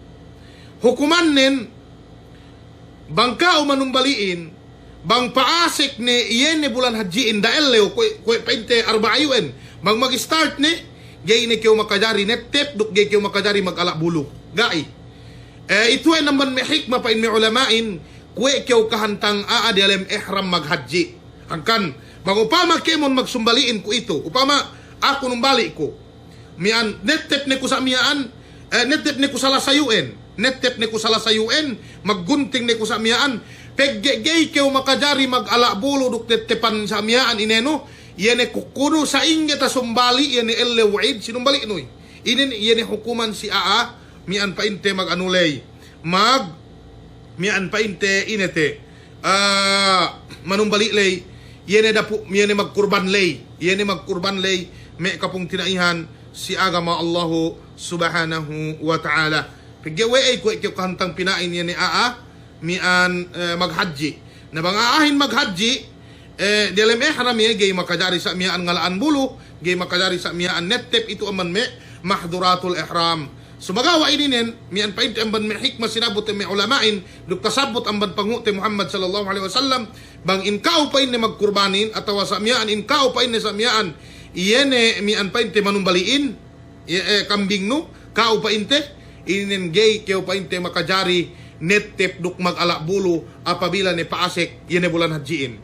Hukumannen, bang ka'u manumbali'in, bang pa'asek ne iye ne bulan hadji'in, da ellew, kuwe', kuwe' pa'inte arba'a iyu'en, bang mag-start ne, ga'i ne kew makajari nettep, duk ga'i kew makajari magala' bulu. Ga'i. Eh, itu'en amban me' hikma pa'in me' ulama'in, kuwe' kew kahantang a'a diyalem ihram maghadji'. Hangkan, bang upama kēmon magsumbali'in kuwe'itu, upama aku numbali' ku. Miya'an, nettep ne ku sa' miya'an, eh, nettep ne ku sala sayu'en. Nettep ne ku sala sayu'en, maggunting ne ku sa' miya'an. Pegge' ga'i kew makajari magala' bulu duk nettepan sa' miya'an inenu, iye ne kukkunu sa'ingge tasumbali', iye ne ellew Id, sinumbali' nuy. Inin, iye ne hukuman si a'a, miya'an pa'inte maganu ley. Mag, miya'an pa'inte ine te. Ah, manumbali' ley, iye ne dapu', iye ne magkurban ley, iye ne magkurban ley, me' kapungtina'ihan si agama Allahu Subhanahu wa Ta'ala. Pegge' we'ey kuwe' kew kahantang pina'in iye ne a'a, miya'an, eh, maghadji'. Na bang a'ahin maghadji', eh, diyalem ihram iye ga'i makajari sa' miya'an ngala'an bulu, ga'i makajari sa' miya'an nettep, itu amban me' mahduratul ihram. Sumagawa' ininen, miya'an pa'inte amban me' hikma sinabut me' ulama'in, duk tasabut amban pangu'te Muhammad sallallahu alaihi wasallam, bang in ka'u pa'inne magkurbanin, atawa sa' miya'an in ka'u pa'inne sa' miya'an, iye ne miya'an pa'inte manumbali'in, iye, eh, kambingnu, ka'u pa'inte, inin ga'i kew pa'inte makajari nettep duk magala' bulu apabila ne pa'asek, iye ne bulan hadji'in.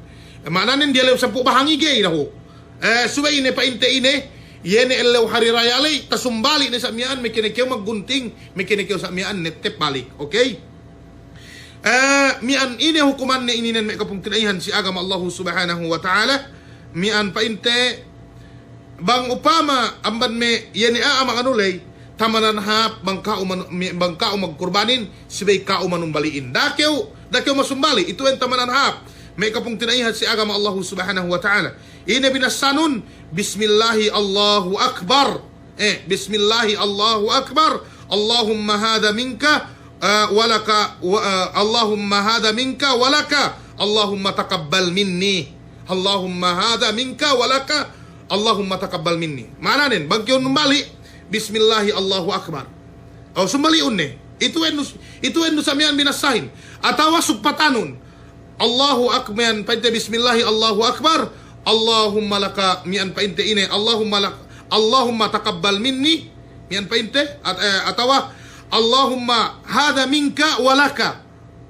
Ma'ananen diyalem sampū' bahangi ga'i dahu'. Eh, subey ne pa'inte ine, iye ne ellew hari raya ley, tasumbali' ne sa' miya'an, meke ne kew maggunting, meke ne kew sa' miya'an nettep balik. Okay? Eh, miya'an ine hukumanne ininen me' kapungtina'ihan si agama Allahu Subhanahu wa Ta'ala, miya'an pa'inte, bang upama amban me' iye ne a'a maganu ley, tamanan hāp bang ka'u man-, mi-, bang ka'u magkurbanin, subey ka'u manumbali'in. Da'a kew, da'a kew masumbali', itu'en tamanan hāp. Me' kapungtina'ihan si agama Allahu Subhanahu wa Ta'ala. Ine binassanun, Bismillahi Allahu Akbar. Eh, Bismillahi Allahu Akbar. Allahumma hadha minka, eh, wa laka, wa, eh, Allahumma hadha minka wa laka. Allahumma taqabbal minni. Allahumma hadha minka wa laka. Allahumma taqabbal minni. Ma'ananen, bang kew numbali', Bismillahi Allahu Akbar. Aw, sumbali'un ne. Itu'en du, itu'en du sa' miya'an binassahin. Atawa sugpatanun. Allahu Ak-, miya'an pa'inte Bismillahi Allahu Akbar. Allahumma laka, miya'an pa'inte ine. Allahumma lak-, Allahumma taqabbal minni. Miya'an pa'inte, at-, eh, atawa Allahumma hadha minka wa laka.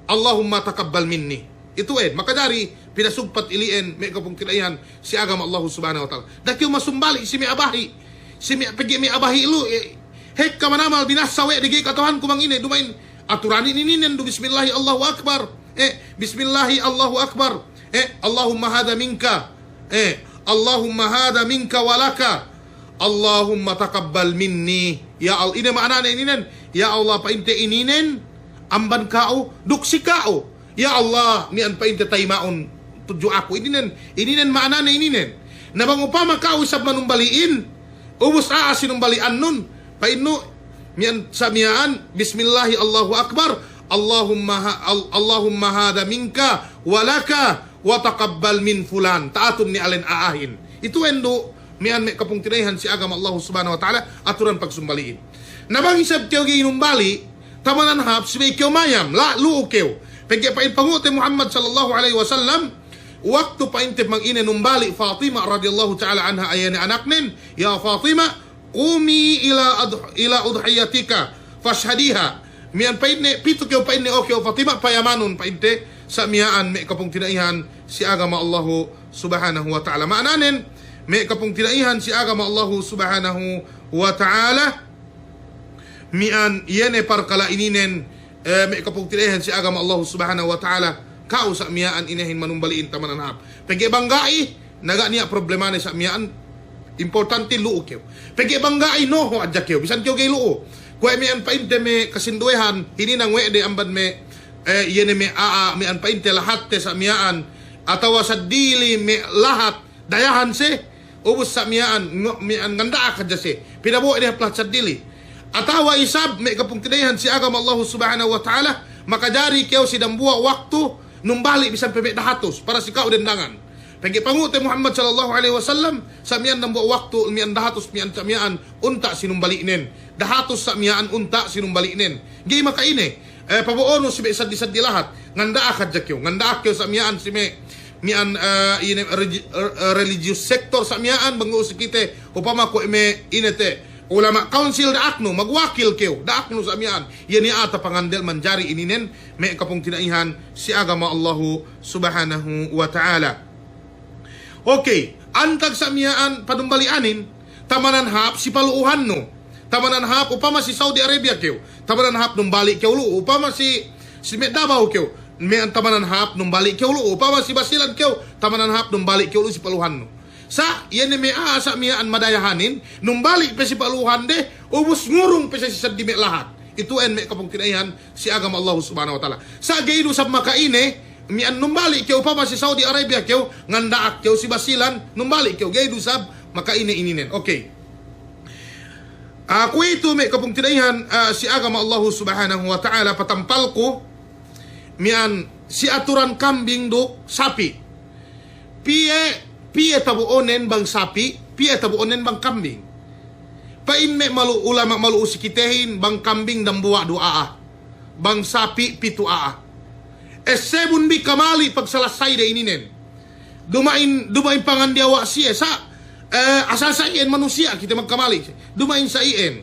Allahumma taqabbal minni. Itu'en, makajari pinasugpat ili'en me' kapungtina'ihan si agama Allahu Subhanahu wa Ta'ala. Da'a kew masumbali' si me' a'a bahi'. Si me' pegge' me' a'a bahi' lu, eh, hekka manamal binassa we' de ga'i kata'uhanku bang ine, duma'in aturanin ininen du Bismillahi Allahu Akbar. Eh, Bismillahi Allahu Akbar. Eh, Allahumma hadha minka. Eh, Allahumma hadha minka wa laka. Allahumma taqabbal minni. Ya Al-, ine ma'anane ininen? Ya Allah, pa'inte ininen amban ka'u, duk si ka'u. Ya Allah, miya'an pa'inte tayima'un tudju aku. Ininen, ininen ma'anane ininen. Na bang upama ka'u isab manumbali'in, ubus a'a sinumbali'annun, pa'innu, miya'an sa' miya'an, Bismillahi Allahu Akbar, Allahumma ha-, Al-, Allahumma hadha minka wa laka, wa taqabbal min fulan. Ta'atun ne alen a'ahin. Itu'en du, miya'an me' kapungtina'ihan si agama Allahu Subhanahu wa Ta'ala, aturan pagsumbali'in. Na bang isab kew ga'i numbali', tamanan hāp, subey kew mayam, la, lu'u kew. Pegge' pa'in pangu'te Muhammad sallallahu alaihi wasallam, waktu pa'inte bang ine numbali' Fatima radiyallahu ta'ala anha, iye ne anaknen, "Ya Fatima, qumi ila adh-, ila udhiyatika, fashhadiha." Miya'an pa'inne, pitu kew pa'inne, o kew Fatima, payamanun pa'inte, sa' miya'an me' kapungtina'ihan si agama Allahu Subhanahu wa Ta'ala. Ma'ananen, me' kapungtina'ihan si agama Allahu Subhanahu wa Ta'ala, miya'an iye ne parkala' ininen, eh, me' kapungtina'ihan si agama Allahu Subhanahu wa Ta'ala, ka'u sa' miya'an inehin manumbali'in tamanan hāp. Pegge' bang ga'i, na ga' niya' problemane sa' miya'an, importante lu'u kew. Pegge' bang ga'i, noho' hadja kew, bisan kew ga'i lu'u. Kuwe' miya'an pa'inte me' kasinduwehan, hininang we' de amban me', eh, iye ne me' a'a, miya'an pa'inte lahatte sa' miya'an, atawa seddili me' lahat, dayahan siye, ubus sa' miya'an, ngo-, miya'an nganda'ak hadja siye. Pinabo'o' de hap lahat seddili. Atawa isab me' kapungtina'ihan si agama Allahu Subhanahu wa Ta'ala, makajari kew si dambuwa' waktu numbali' bisan pe me' dahatus, para si ka'u dendangan. Pegge' pangu'te Muhammad sallallahu alaihi wasallam, sa' miya'an dambuwa' waktu, miya'an dahatus, miya'an sa' miya'an unta' sinumbali'nen. Dahatus sa' miya'an unta' sinumbali'nen. Ga'i maka'ine, eh, pabo'onu si me' saddi-saddi lahat. Nganda'ak hadja kew, nganda'ak kew sa' miya'an si me', miya'an, eh, ine, regi-, eh, religious sector sa' miya'an, bang u'u si kite, upama kuwe' me' ine te, ulama' council da'aknu, magwakil kew, da'aknu sa' miya'an. Iye ne a'a tapangandel manjari ininen, me' kapungtina'ihan si agama Allahu Subhanahu wa Ta'ala. Okey, antag sa' miya'an panumbali'anin, tamanan hāp si palu'uhannu. Tamanan hāp upama si Saudi Arabia kew, tamanan hāp numbali' kew lu'u. Upama si, si me' Davao kew, me' tamanan hāp numbali' kew lu'u. Upama si Basilan kew, tamanan hāp numbali' kew lu'u si palu'uhannu. Sa', iye ne me' a'a sa' miya'an madayahanin, numbali' pe si palu'uhande, ubus ngurung pe si saddi me' lahat. Itu'en me' kapungtina'ihan si agama Allahu Subhanahu wa Ta'ala. Sa' ga'i du sab maka'ine, miya'an numbali' kew upama si Saudi Arabia kew, nganda'ak kew si Basilan, numbali' kew, ga'i du sab maka'ine ininen. Okey. Ah, kuwe'itu me' kapungtina'ihan, ah, si agama Allahu Subhanahu wa Ta'ala patampalku, miya'an si aturan kambing duk sapi'. Piye, piye tabo'onen bang sapi', piye tabo'onen bang kambing. Pa'in me' malu-, ulama' malu'u si kitehin, bang kambing dambuwa' du a'a. Bang sapi' pitu' a'a. Essebun bi kamali' pagsalassayde ininen. Duma'in, duma'in pangandiyawa' siye sa', eh, asal sa' iyan manusiya' kite magkamali'. Duma'in sa' iyan.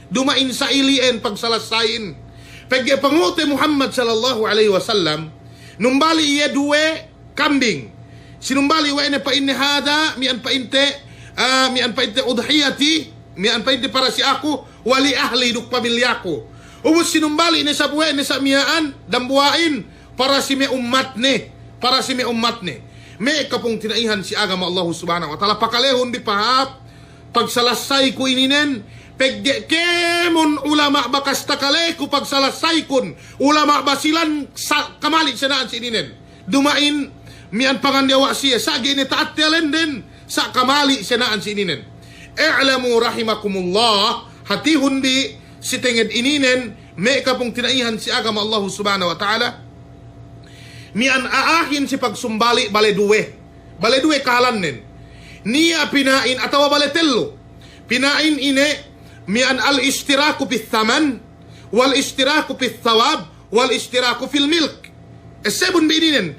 Duma'in sa' ili'en pagsalassayin. Pegge' pangu'te Muhammad sallallahu alaihi wasallam, numbali' iye duwe kambing. Sinumbali' we' ne pa'inne hadha, miya'an pa'inte, ah, miya'an pa'inte udhiyati, miya'an pa'inte para si aku, wa li ahli duk pamilyaku. Ubus sinumbali' ne sab we' ne sa' miya'an, dambuwa'in, para si me' ummatne, para si me' ummatne. Me' kapungtina'ihan si agama Allahu Subhanahu wa Ta'ala, pakalehun bi pahāp, pagsalassayku ininen, pegge' kēmon ulama' bakas takaleku pagsalassaykun, ulama' Basilan sa' kamali' sena'an si ininen. Duma'in miya'an pangandiyawa' siye, sa' ga'i ne ta'attelenden, sa' kamali' sena'an si ininen. I'lamu rahimakumullah, hatihun bi si tenged ininen, me' kapungtina'ihan si agama Allahu Subhanahu wa Ta'ala, miya'an a'ahin si pagsumbali' bale duwe. Bale duwe kahalannen. Niya' pina'in atawa bale tellu. Pina'in ine miya'an al-ishtiraku fit thaman, wal-ishtiraku fit thawab, wal-ishtiraku fil milk. Essebun bi ininen.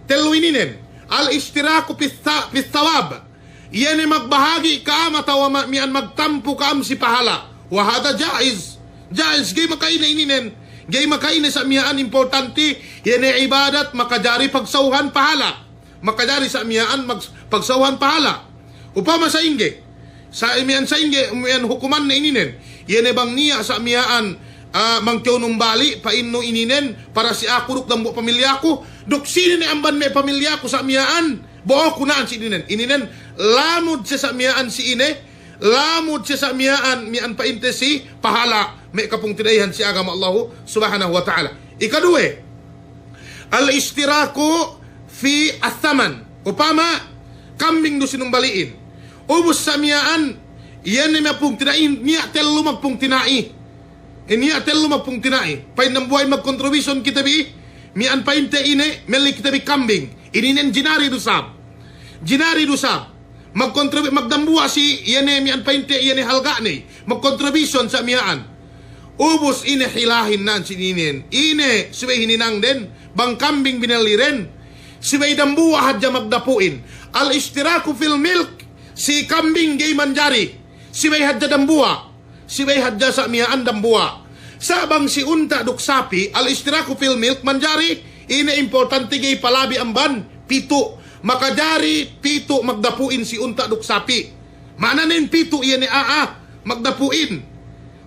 Tellu ininen. Al-ishtiraku fit tha-, fit thawab. Iye ne magbahagi' ka'am atawa ma-, miya'an magtampu ka'am si pahala'. Wa hadha jaiz. Jaiz, ga'i maka'ine ininen. Ga'i maka'ine sa' miya'an importanti, iye ne ibadat makajari pagsawhan pahala'. Makajari sa' miya'an mag-, pagsawhan pahala'. Upama sa'ingge. Sa' miya'an sa'ingge, miya'an hukumanne ininen. Iye ne bang niya' sa' miya'an, ah, bang kew numbali', pa'innu ininen, para si aku duk dambuwa' pamilyaku, duk sine ne amban me' pamilyaku sa' miya'an, bo'oku na'an si ininen. Ininen, lamud siye sa' miya'an si ine, lamud siye sa' miya'an, miya'an pa'inte si pahala', me' kapungtina'ihan si agama Allahu Subhanahu wa Ta'ala. Ikaduwe, al-ishtiraku fi ath-thaman. Upama, kambing du sinumbali'in. Ubus sa' miya'an, iye ne me' pungtina'ihin, niya' tellu magpungtina'i. Niya' tellu magpungtina'i. Pa'in dambuwa'in magcontribution kite bi, miya'an pa'inte ine, melli kite bi kambing. Ininen jinari du sab. Jinari du sab. Magcontribu-, magdambuwa' si, iye ne miya'an pa'inte, iye ne halga'ne. Magcontribution sa' miya'an. Ubus ine hilahin na'an si ininen. Ine subey hininangden, bang kambing binelliden. Subey dambuwa' hadja magdapu'in. Al-ishtiraku fil milk, si kambing ga'i manjari. Subey hadja dambuwa'. Subey hadja sa' miya'an dambuwa'. Sa' bang si unta' duk sapi', al-ishtiraku fil milk manjari, ine importanti ga'i palabi amban pitu'. Makajari pitu' magdapu'in si unta' duk sapi'. Ma'ananen pitu' iye ne a'a magdapu'in.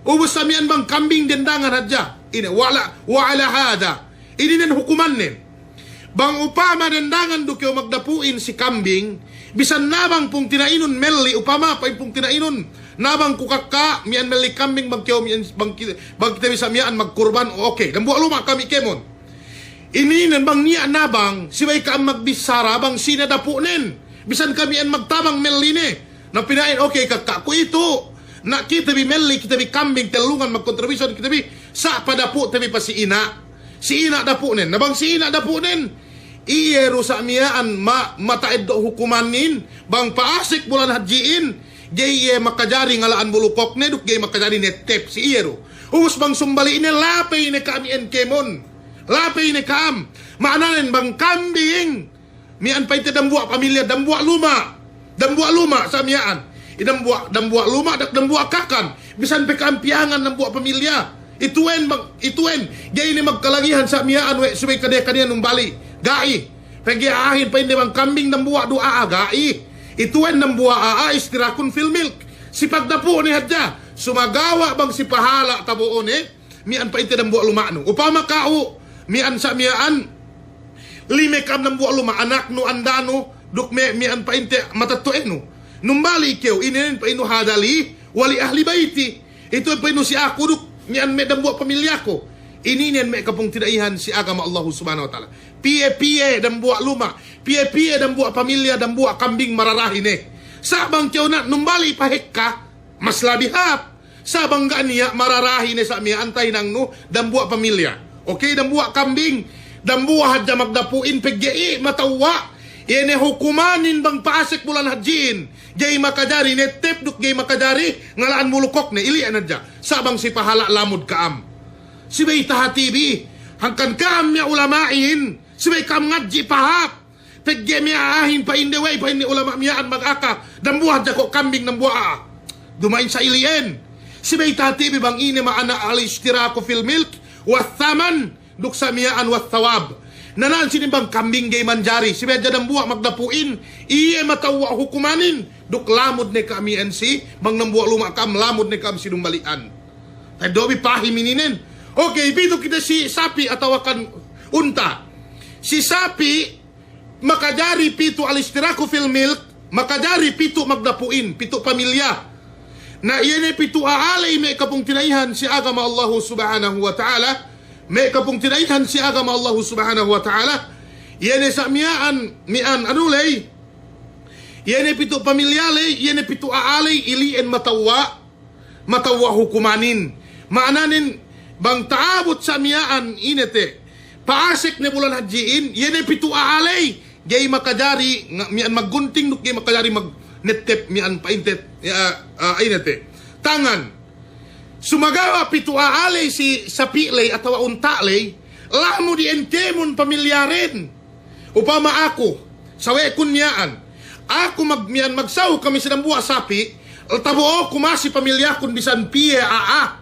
Ubus sa' miya'an bang kambing dendangan hadja. Ine, wa ala, wa ala hadha. Ininen hukumannen. Bang upama dendangan du kew magdapu'in si kambing, bisan nabang pungtina'inun melli, upama pa'in pungtina'inun, nabang ku kakka', miya'an melli kambing bang kew miya'an, bang ki-, bang kite bi sa' miya'an magkurban, o, okey, dambuwa' luma' kami kēmon. Ininen bang niya' nabang, subey ka'am magbissara bang sine dapu'nen, bisan kami miya'an magtabang melline. Na pina'in, okey, kakka' kuwe'itu. Na kite bi melli, kite bi kambing tellungan magcontribution kite bi, sa' padapu'te bi pa si ina'. Si ina' dapu'nen. Na bang si ina' dapu'nen, Iye du sa' miya'an ma-, mata'eddo' hukumanin, bang pa'asek bulan hadji'in, ga'i iye makajari ngala'an bulukokne duk ga'i makajari nettep si iye du. Ubus bang sumbali'ne, lapey ne ka'am iyan kēmon. Lapey ne ka'am. Ma'ananen bang kambing, miya'an pa'inte dambuwa' pamilya, dambuwa' luma'. Dambuwa' luma' sa' miya'an. I dambuwa', dambuwa' luma' duk dambuwa' kakan. Bisan pe ka'am piyangan dambuwa' pamilya. Ituwen bang, ituwen. Ga'i ne magkalagihan sa' miya'an we' subey kade-kadehan numbali'. Ga'i. Pegge' a'ahin pa'inde bang kambing dambuwa' du a'a, ga'i. Ituwen dambuwa' a'a istirakun fil milk. Si pagdapu'ne hadja. Sumagawa' bang si pahala' tabo'one, miya'an pa'inte dambuwa' luma'nu. Upama ka'u, miya'an sa' miya'an, lime ka'am dambuwa' luma', anaknu, andanu, duk me', miya'an pa'inte matetto'enu. Numbali' kew, ininen pa'innu hadha li wa li ahli bayti. Itu pa'innu si aku duk miya'an me' dambuwa' pamilyaku. Ininen me' kapungtina'ihan si agama Allahu Subhanahu wa Ta'ala. Piye-piye dambuwa' luma', piye-piye dambuwa' pamilya, dambuwa' kambing mararahi ne. Sa' bang kew na numbali' pahekka, mas labi hāp. Sa' bang ga' niya' mararahi ne sa' miya'an tahinangnu, dambuwa' pamilya. Okey, dambuwa' kambing, dambuwa' hadja magdapu'in pegge' i' matawwa'. Iye ne hukumanin bang pa'asek bulan hadji'in. Ga'i makajari nettep duk ga'i makajari ngala'an bulukokne, ili'en hadja. Sa' bang si pahala' lamud ka'am. Subey tahatibi, hangkan ka'am me' ulama'in, subey ka'am ngadji' pahāp. Pegge' me' a'ahin pa'inde we', pa'inde ulama' miya'an magaka, dambuwa' hadja ko' kambing dambuwa' a'a. Duma'in sa' ili'en. Subey tahatibi bang ine ma'ana al-ishtiraku fil milk, was saman, duk sa' miya'an was sawab. Nana'an sinin bang kambing ga'i manjari, subey hadja dambuwa' magdapu'in, iye matawwa' hukumanin, duk lamud ne ka'am iyan si, bang dambuwa' luma' ka'am, lamud ne ka'am si numbali'an. Ta'eddo'bi pahim ininen. Okey, pitu kite si sapi' atawakan unta'. Si sapi' makajari pitu al-ishtiraku fil milk, makajari pitu magdapu'in, pitu pamilya. Na iye ne pitu a'a ley me' kapungtina'ihan si agama Allahu Subhanahu wa Ta'ala, me' kapungtina'ihan si agama Allahu Subhanahu wa Ta'ala, iye ne sa' miya'an, miya'an anu ley, iye ne pitu pamilya ley, iye ne pitu a'a ley, ili'en matawwa', matawwa' hukumanin. Ma'ananen, bang ta'abut sa' miya'an ine te', pa'asek ne bulan hadji'in, iye ne pitu a'a ley, ga'i makajari, nga-, miya'an maggunting duk ga'i makajari magnettep miya'an pa'inte, ya, ah, ine te'. Tangan. Sumagawa' pitu a'a ley si sapi' ley atawa unta' ley, lamud iyan kēmon pamilyaren. Upama aku, sawe'kun miya'an, aku mag-, miya'an magsahu kami si dambuwa' sapi', tabo'oku masi pamilyakun bisan piye a'a.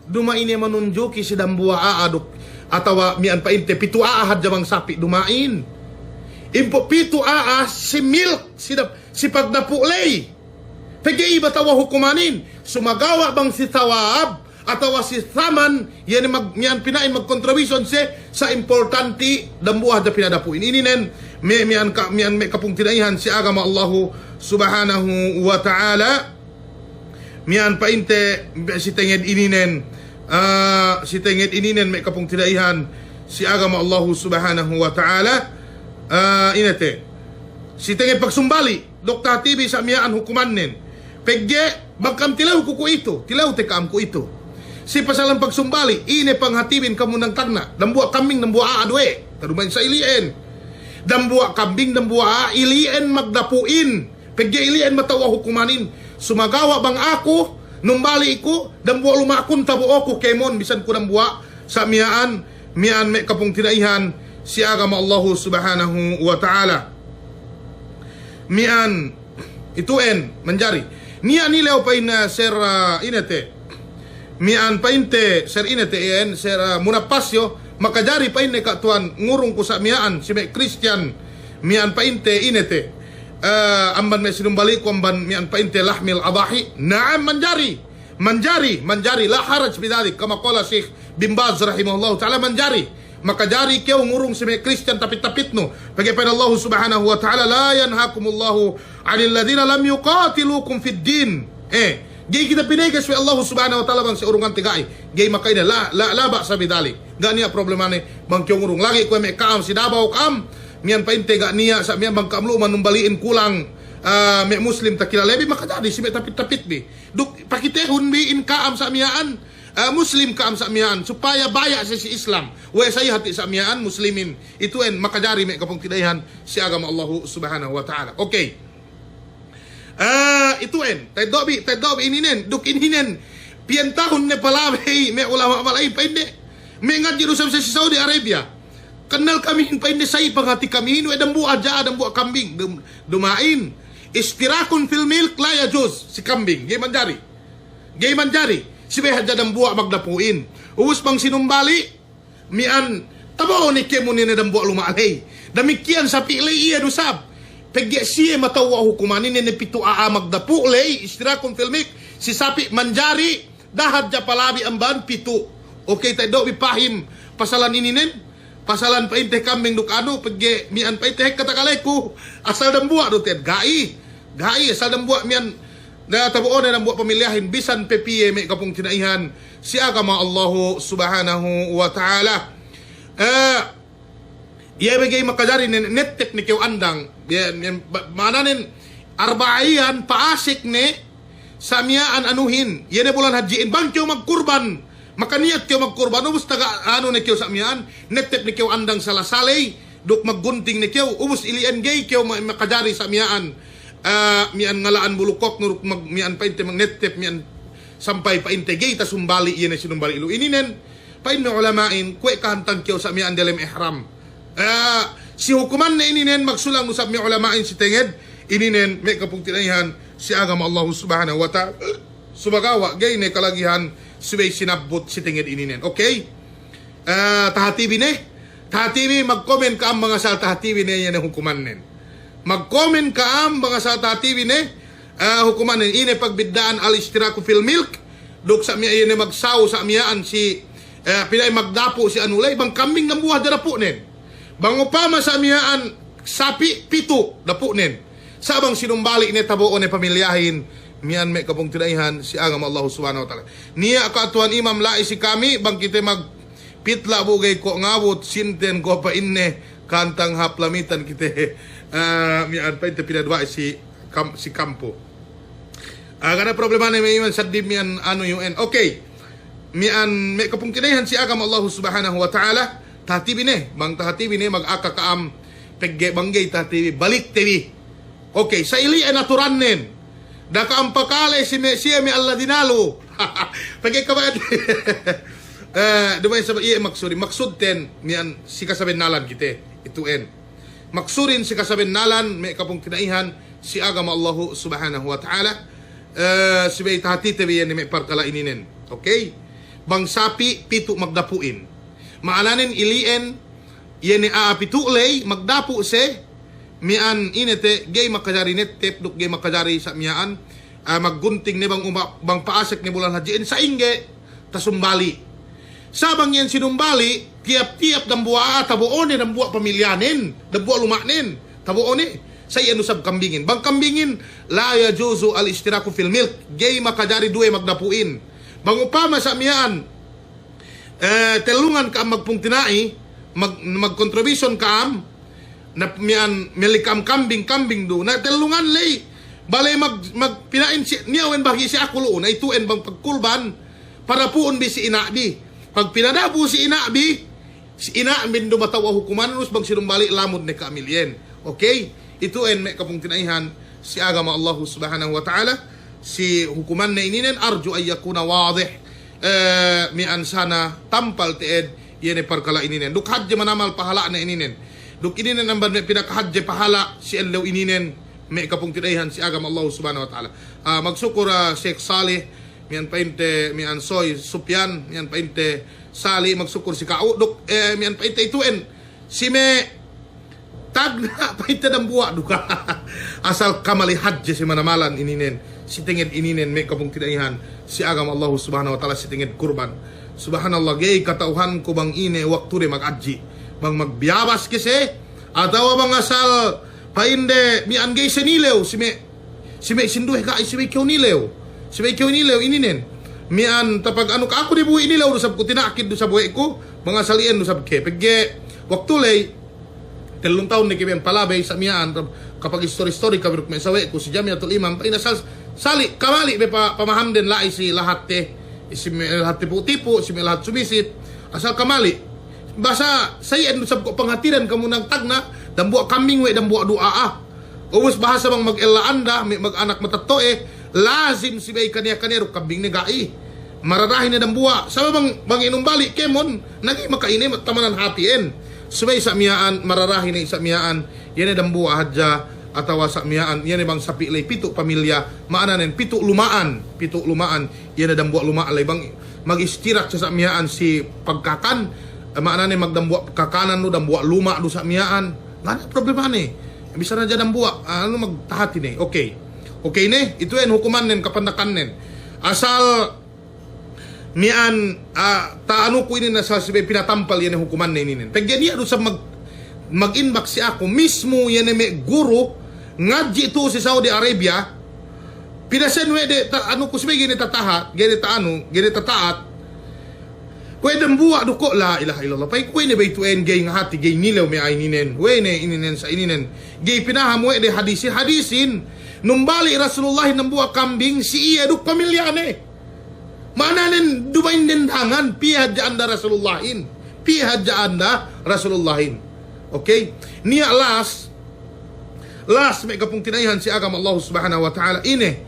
Duma'in iye manunjuki si dambuwa' a'a duk, atawa miya'an pa'inte pitu a'a hadja bang sapi', duma'in. Impu' pitu a'a si milk, si dap-, si pagdapu' ley. Pegge' iye matawwa' hukumanin, sumagawa' bang si sawab, atawa si saman, iye ne mag-, miya'an pina'in magkontribution siye, sa' importanti dambuwa' hadja pinadapu'in. Ininen, me', miya'an ka-, miya'an me' kapungtina'ihan si agama Allahu Subhanahu wa Ta'ala. Miya'an pa'inte, si tenged ininen, ah, si tenged ininen me' kapungtina'ihan si agama Allahu Subhanahu wa Ta'ala, ah, ine te'. Si tenged pagsumbali'. Duk tahatibi sa' miya'an hukumannen. Pegge' bang ka'am tilewku kuwe'itu, tilewte ka'am kuwe'itu. Si pasalan pagsumbali', ine panghatibin kamu nang tagna', dambuwa' kambing, dambuwa' a'a du we'. Tadumahin sa' ili'en. Dambuwa' kambing, dambuwa' a'a, ili'en magdapu'in. Pegge' ili'en matawwa' hukumanin. Sumagawa' bang aku, numbali' ku, dambuwa' luma'kun tabo'oku kēmon, bisan ku dambuwa', sa' miya'an, miya'an me' kapungtina'ihan si agama Allahu Subhanahu wa Ta'ala. Miya'an, itu'en, manjari. Niya' nilew pa'in, eh, Sir, eh, ine te'. Miya'an pa'inte, Sir ine te' iyan, Sir, eh, Munapasyo, makajari pa'inne ka' tuwan ngurungku sa' miya'an, si me' Kristiyan, miya'an pa'inte ine te'. Eh, amban me' sinumbali'ku amban miya'an pa'inte lahmil adahi. Na'am, manjari. Manjari, manjari, la haraj fi dhalik, kama qala Sheikh bin Baz rahimahullahu ta'ala, manjari. Makajari kew ngurung si me' Kristiyan tapit-tapitnu. Pegge' pa'in Allahu Subhanahu wa Ta'ala, "La yanhakumullahu 'anil ladhina lam yuqatilukum fid din." Eh, ga'i kite pineges we' Allahu Subhanahu wa Ta'ala bang si urungante ga'i. Ga'i maka'ine, la, la, la ba'sa bidhalik. Ga' niya' problemane bang kew ngurung. Lagi' kuwe' me' ka'am si Davao ka'am, miya'an pa'inte ga' niya', sa' miya'an bang ka'am lu'u manumbali'in kulang, ah, me' Muslim takilalebi, makajari si me' tapit-tapitbi. Duk pakitehun bi in ka'am sa' miya'an, eh, Muslim ka'am sa' miya'an, supaya baya' siye si Islam. We' sa' iye hati' sa' miya'an Muslimin. Itu'en makajari me' kapungtina'ihan si agama Allahu Subhanahu wa Ta'ala. Okay. Eh, itu'en, ta'eddo' bi, ta'eddo' bi ininen, duk ininen, piyen tahun ne palabey me' ulama' mala'in pa'inde. Me' ngadji' du isab si Saudi Arabia. Kannal kamihin pa'inde, sa'i pangati kamihin, we' dambuwa' hadja, dambuwa' kambing, dum-, duma'in. Ishtirakun fil milk la yajuz, si kambing, ga'i manjari. Ga'i manjari, subey hadja dambuwa' magdapu'in. Ubus bang sinumbali', miya'an, tabo'o ne kēmon ine dambuwa' luma' ley. Damikiyan sapi' ley iye du isab. Pegge' siye matewwa' hukuman ine ne pitu' a'a magdapu' ley, ishtirakun fil milk, si sapi' manjari, da'a hadja palabi amban pitu'. Okay, ta'eddo' bi pahim pasalan ininen. Pasalan pa'inte kambing duk anu, pegge' miya'an pa'inte hekka takaleku. Asal dambuwa' du te'ed, ga'i. Ga'i, asal dambuwa' miya'an, na tabo'o ne dambuwa' pamilyahin, bisan pe piye me' kapungtina'ihan si agama Allahu Subhanahu wa Ta'ala. Eh, iye be ga'i makajari ne, nettep ne kew andang. Iye, iye, ba-, ma'ananen arba'a iyan pa'asek ne sa' miya'an anuhin, iye ne bulan hadji'in, bang kew magkurban, makaniyat kew magkurban, ubus taga anu ne kew sa' miya'an, nettep ne kew andang sala-saley, duk maggunting ne kew, ubus ili'en ga'i kew ma-, makajari sa' miya'an, eh, miya'an ngala'an bulu kōknu duk mag-, miya'an pa'inte magnettep, miya'an sampay pa'inte ga'i tasumbali', iye ne sinumbali' lu ininen, pa'in me' ulama'in, kuwe' kahantang kew sa' miya'an diyalem ihram. Eh, si hukumanne ininen magsulang du isab me' ulama'in si tenged ininen me' kapungtina'ihan si agama Allahu Subhanahu wa Ta'ala. Sumagawa' ga'i ne kalagihan subey sinabbut si tenged ininen. Okay? Eh, tahati bi ne. Tahati bi, magkomen ka'am bang asal tahati bi ne iye ne hukumannen. Magkomen ka'am bang asal tahati bi ne, eh, hukumannen. Ine pagbidda'an al-ishtiraku fil milk, duk sa' miya'an iye ne magsaw sa' miya'an si, eh, pina'in magdapu' si anu ley, bang kambing dambuwa' hadja dapu'nen. Bang upama sa' miya'an sapi' pitu' dapu'nen. Sa' bang sinumbali' ne tabo'o ne pamilyahin, miya'an me' kapungtina'ihan si agama Allahu Subhanahu wa Ta'ala. Niya' ka' tuwan imam, la'i si kami, bang kite magpitla' bu ga'i ko' ngabut, sinten ko' pa'inne, kahantang hap Lamitan kite, eh, miya'an pa'inte pinaduwa'i si kam-, si kampu. Ah, ga' ne problemane me' iman seddili miya'an anu U N. Okay. Miya'an me' kapungtina'ihan si agama Allahu Subhanahu wa Ta'ala, tahati bi ne, bang tahati bi ne, magaka ka'am, pegge' bang ga'i tahati bi, balikte bi. Okay, sa' ili'en aturannen. Da'a ka'am pakale si me', siye me' alladhina lu. Pegge' kabaya', eh, duma'in sabab iye maksudin, maksudten, miya'an si kasabennalan kite, itu'en. Maksudin si kasabennalan me' kapungtina'ihan si agama Allahu Subhanahu wa Ta'ala, eh, subey tahatite bi iye ne me' parkala' ininen. Okay? Bang sapi' pitu' magdapu'in. Ma'ananen ili'en, iye ne a'a pitu' ley magdapu' se, miya'an ine te, ga'i makajari nettep duk ga'i makajari sa' miya'an, ah, maggunting ne bang uma-, bang pa'asek ne bulan hadji'in sa'ingge tasumbali'. Sa' bang iyan sinumbali', tiyap-tiyap dambuwa' a'a tabo'o ne dambuwa' pamilyanen, dambuwa' luma'nen, tabo'o ne. Sa' iyan du isab kambingin. Bang kambingin, la yajuzu al-ishtiraku fil milk, ga'i makajari duwe magdapu'in. Bang upama sa' miya'an, eh, tellungan ka'am magpungtina'i, mag-, magkontribution ka'am, na miya'an melli ka'am kambing, kambing du. Na tellungan ley, bale mag-, mag-, pina'in si, niya' uwen bahagi' si aku lu'u, na itu'en bang pagkurban, padapu'un bi si ina' bi. Pag pinadapu' si ina' bi, si ina' bin du matewwa' hukuman, ubus bang sinumbali' lamud ne ka'am ili'en. Okay? Itu'en me' kapungtina'ihan si agama Allahu Subhanahu wa Ta'ala, si hukumanne ininen, arju an yakuna wadih. Eh, miya'an sana tampal te'ed, iye ne parkala' ininen. Duk hadje manamal pahala'ne ininen. Duk ininen amban me' pinakahadje pahala' si ellew ininen, me' kapungtina'ihan si agama Allahu Subhanahu wa Ta'ala. Ah, magsukul, ah, Sheikh Salih, miya'an pa'inte, miya'an Soy Sufyan, miya'an pa'inte Sali', magsukul si ka'u, duk, eh, miya'an pa'inte itu'en. Si me' tagna' pa'inte dambuwa' du ka. Asal kamali hadje si manamalan ininen, si tenged ininen me' kapungtina'ihan si agama Allahu Subhanahu wa Ta'ala, si tenged kurban. Subhanallah, ga'i kata'uhanku bang ine waktude maghadji'. Bang magbiyabas kese, atawa bang asal pa'inde miya'an ga'i sinilew, si me' Si me' sinduwe ka, si me' kew nilew. Si me' kew nilew ininen. Miya'an tapag anu ka, aku de bu inilew du sab ku, tina'kid du sab we' ku, bang asal iyan du sab ke. Pegge' waktu ley, tellung tahun ne ke miya'an palabey sa' miya'an, kapag istori-istori kami duk me' sawe'ku si Jamiatul Imam, pa'in asal Sali', kamali' be pa-, pamahamden la'i si lahatte. Si me' lahat tipu'-tipu', si me' lahat sumisit, asal kamali'. Basa sa iyan du isab ko' panghatiran kamu nagtagna', dambuwa' kambing we' dambuwa' du a'a. Ubus bahasa bang mag-ella anda, me' mag-anak matetto'e, lazim subey kaniya-kaniya duk kambing ne ga'i. Mararahi ne dambuwa'. Sabab bang, bang inumbali' kēmon, na ga'i maka'ine, tamanan hāti iyan. Subey sa' miya'an, mararahi ne sa' miya'an, iye ne dambuwa' hadja, atawa sa' miya'an, iye ne bang sapi' ley pitu' pamilya, ma'ananen pitu' luma'an, pitu' luma'an, iye ne dambuwa' luma' ley bang mag-istirak sa' miya'an si pagkakan, ma'ananen magdambuwa' kakanan du, dambuwa' luma' du sa' miya'an. Ga' ne problemane. Bisan hadja dambuwa', anu, magtahati ne. Okey. Okey ne, itu iyan hukumannen, kapandakannen. Asal miya'an, ah, ta'anuku inin asal subey pinatampal iye ne hukumanne ininen. Pegge' niya' du isab mag-, mag-inbox si aku, mismu iye ne me' guru ngadji' tu'u si Saudi Arabia, pinasen we' de ta-, anuku subey ga'i ne tataha, ga'i ne ta'anu, ga'i ne tata'at. Kuwe' dambuwa' du ko', la ilaha illallah. Pa'in kuwe' ne baytu'en ga'i ngahati, ga'i nilew me' a'a ininen. We' ne ininen sa' ininen. Ga'i pinaham we' de hadisin, hadisin. Numbali' Rasulullahin dambuwa' kambing, si iye duk pamilyane. Ma'ananen duma'in dendangan, piye hadja anda Rasulullahin. Piye hadja anda Rasulullahin. Okey? Niya' last, last me' kapungtina'ihan si agama Allah Subhanahu wa Ta'ala, ine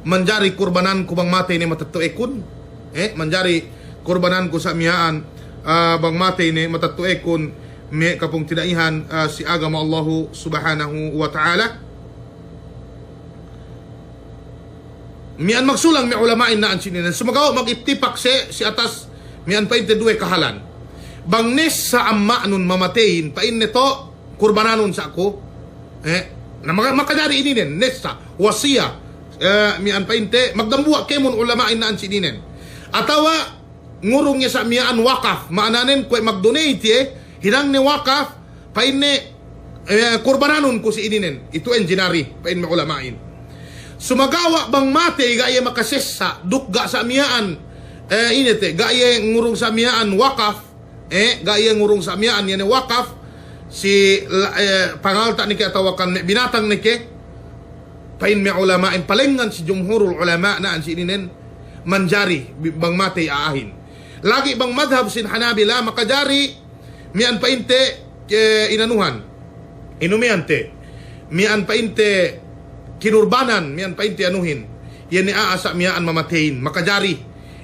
manjari kurbananku bang matey ne matetto'ekun. Eh, manjari kurbananku sa' miya'an, ah, bang matey ne matetto'ekun me' kapungtina'ihan, ah, si agama Allah Subhanahu wa Ta'ala. Miya'an magsulang me' ulama'in na'an si ininen. Sumagawa' magittipak siye si atas miya'an pa'inte duwe kahalan. Bang nessa amma'nun mamateyin, pa'inne to' kurbananun sa' ku. Eh, na maka-, makajari ininen, nessa, wasiya. Eh, miya'an pa'inte, magdambuwa' kēmon ulama'in na'an si ininen. Atawa, ngurung iye sa' miya'an wakaf, ma'ananen kuwe' mag-donate iye, hinangne wakaf, pa'inne, eh, kurbananun ku si ininen, itu en jinari, pa'in me' ulama'in. Sumagawa' bang matey ga' iye makasessa, duk ga' sa' miya'an, eh, ine te, ga' iye ngurung sa' miya'an wakaf, eh, ga' iye ngurung sa' miya'an, iye ne wakaf, si la-, eh, pangalta' ne ke atawa kan me' binatang ne ke, pa'in me' ulama'in, palengngan si jumhurul ulama' na'an si ininen, manjari, bi-, bang matey a'ahin. Lagi' bang madhab sin Hanabila, makajari, miya'an pa'inte, eh, inanuhan. Inu miya'an te. Miya'an pa'inte kinurbanan, miya'an pa'inte anuhin. Iye ne a'a sa' miya'an mamateyin. Makajari.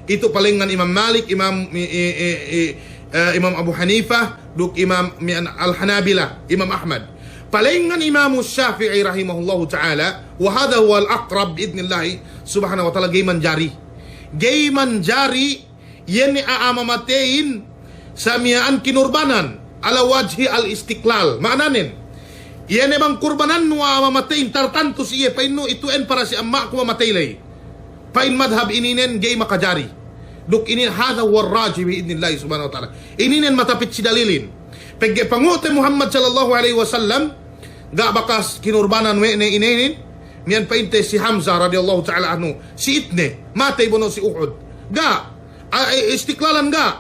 Itu palengngan Imam Malik, Imam, i, i, i, i, eh, Imam Abu Hanifah, duk Imam miya'an Al-Hanabila, Imam Ahmad. Palengngan Imam Shafi'i rahimahullahu ta'ala, wa hadha huwal aqrab bi'idhnillahi subhanahu wa ta'ala, ga'i manjari. Ga'i manjari, iye ne a'a mamateyin sa' miya'an kinurbanan, ala wajhi al-istiqlal. Ma'ananen, iye ne bang kurbanannu a'a mamateyin tartantu si iye pa'innu itu en para si amma'ku mamatey ley. Pa'in madhab ininen ga'i makajari. Duk inin hadha huwar rajih bi'idhnillahi subhanahu wa ta'ala. Ininen matapit si dalilin. Pegge' pangu'te Muhammad sallallahu alaihi wasallam, ga' bakas kinurbanan we' ne ininen, miya'an pa'inte si Hamzah radiyallahu ta'ala anhu, si itne, matey bono' si Uhud. Ga', a, e, istiklalan ga'.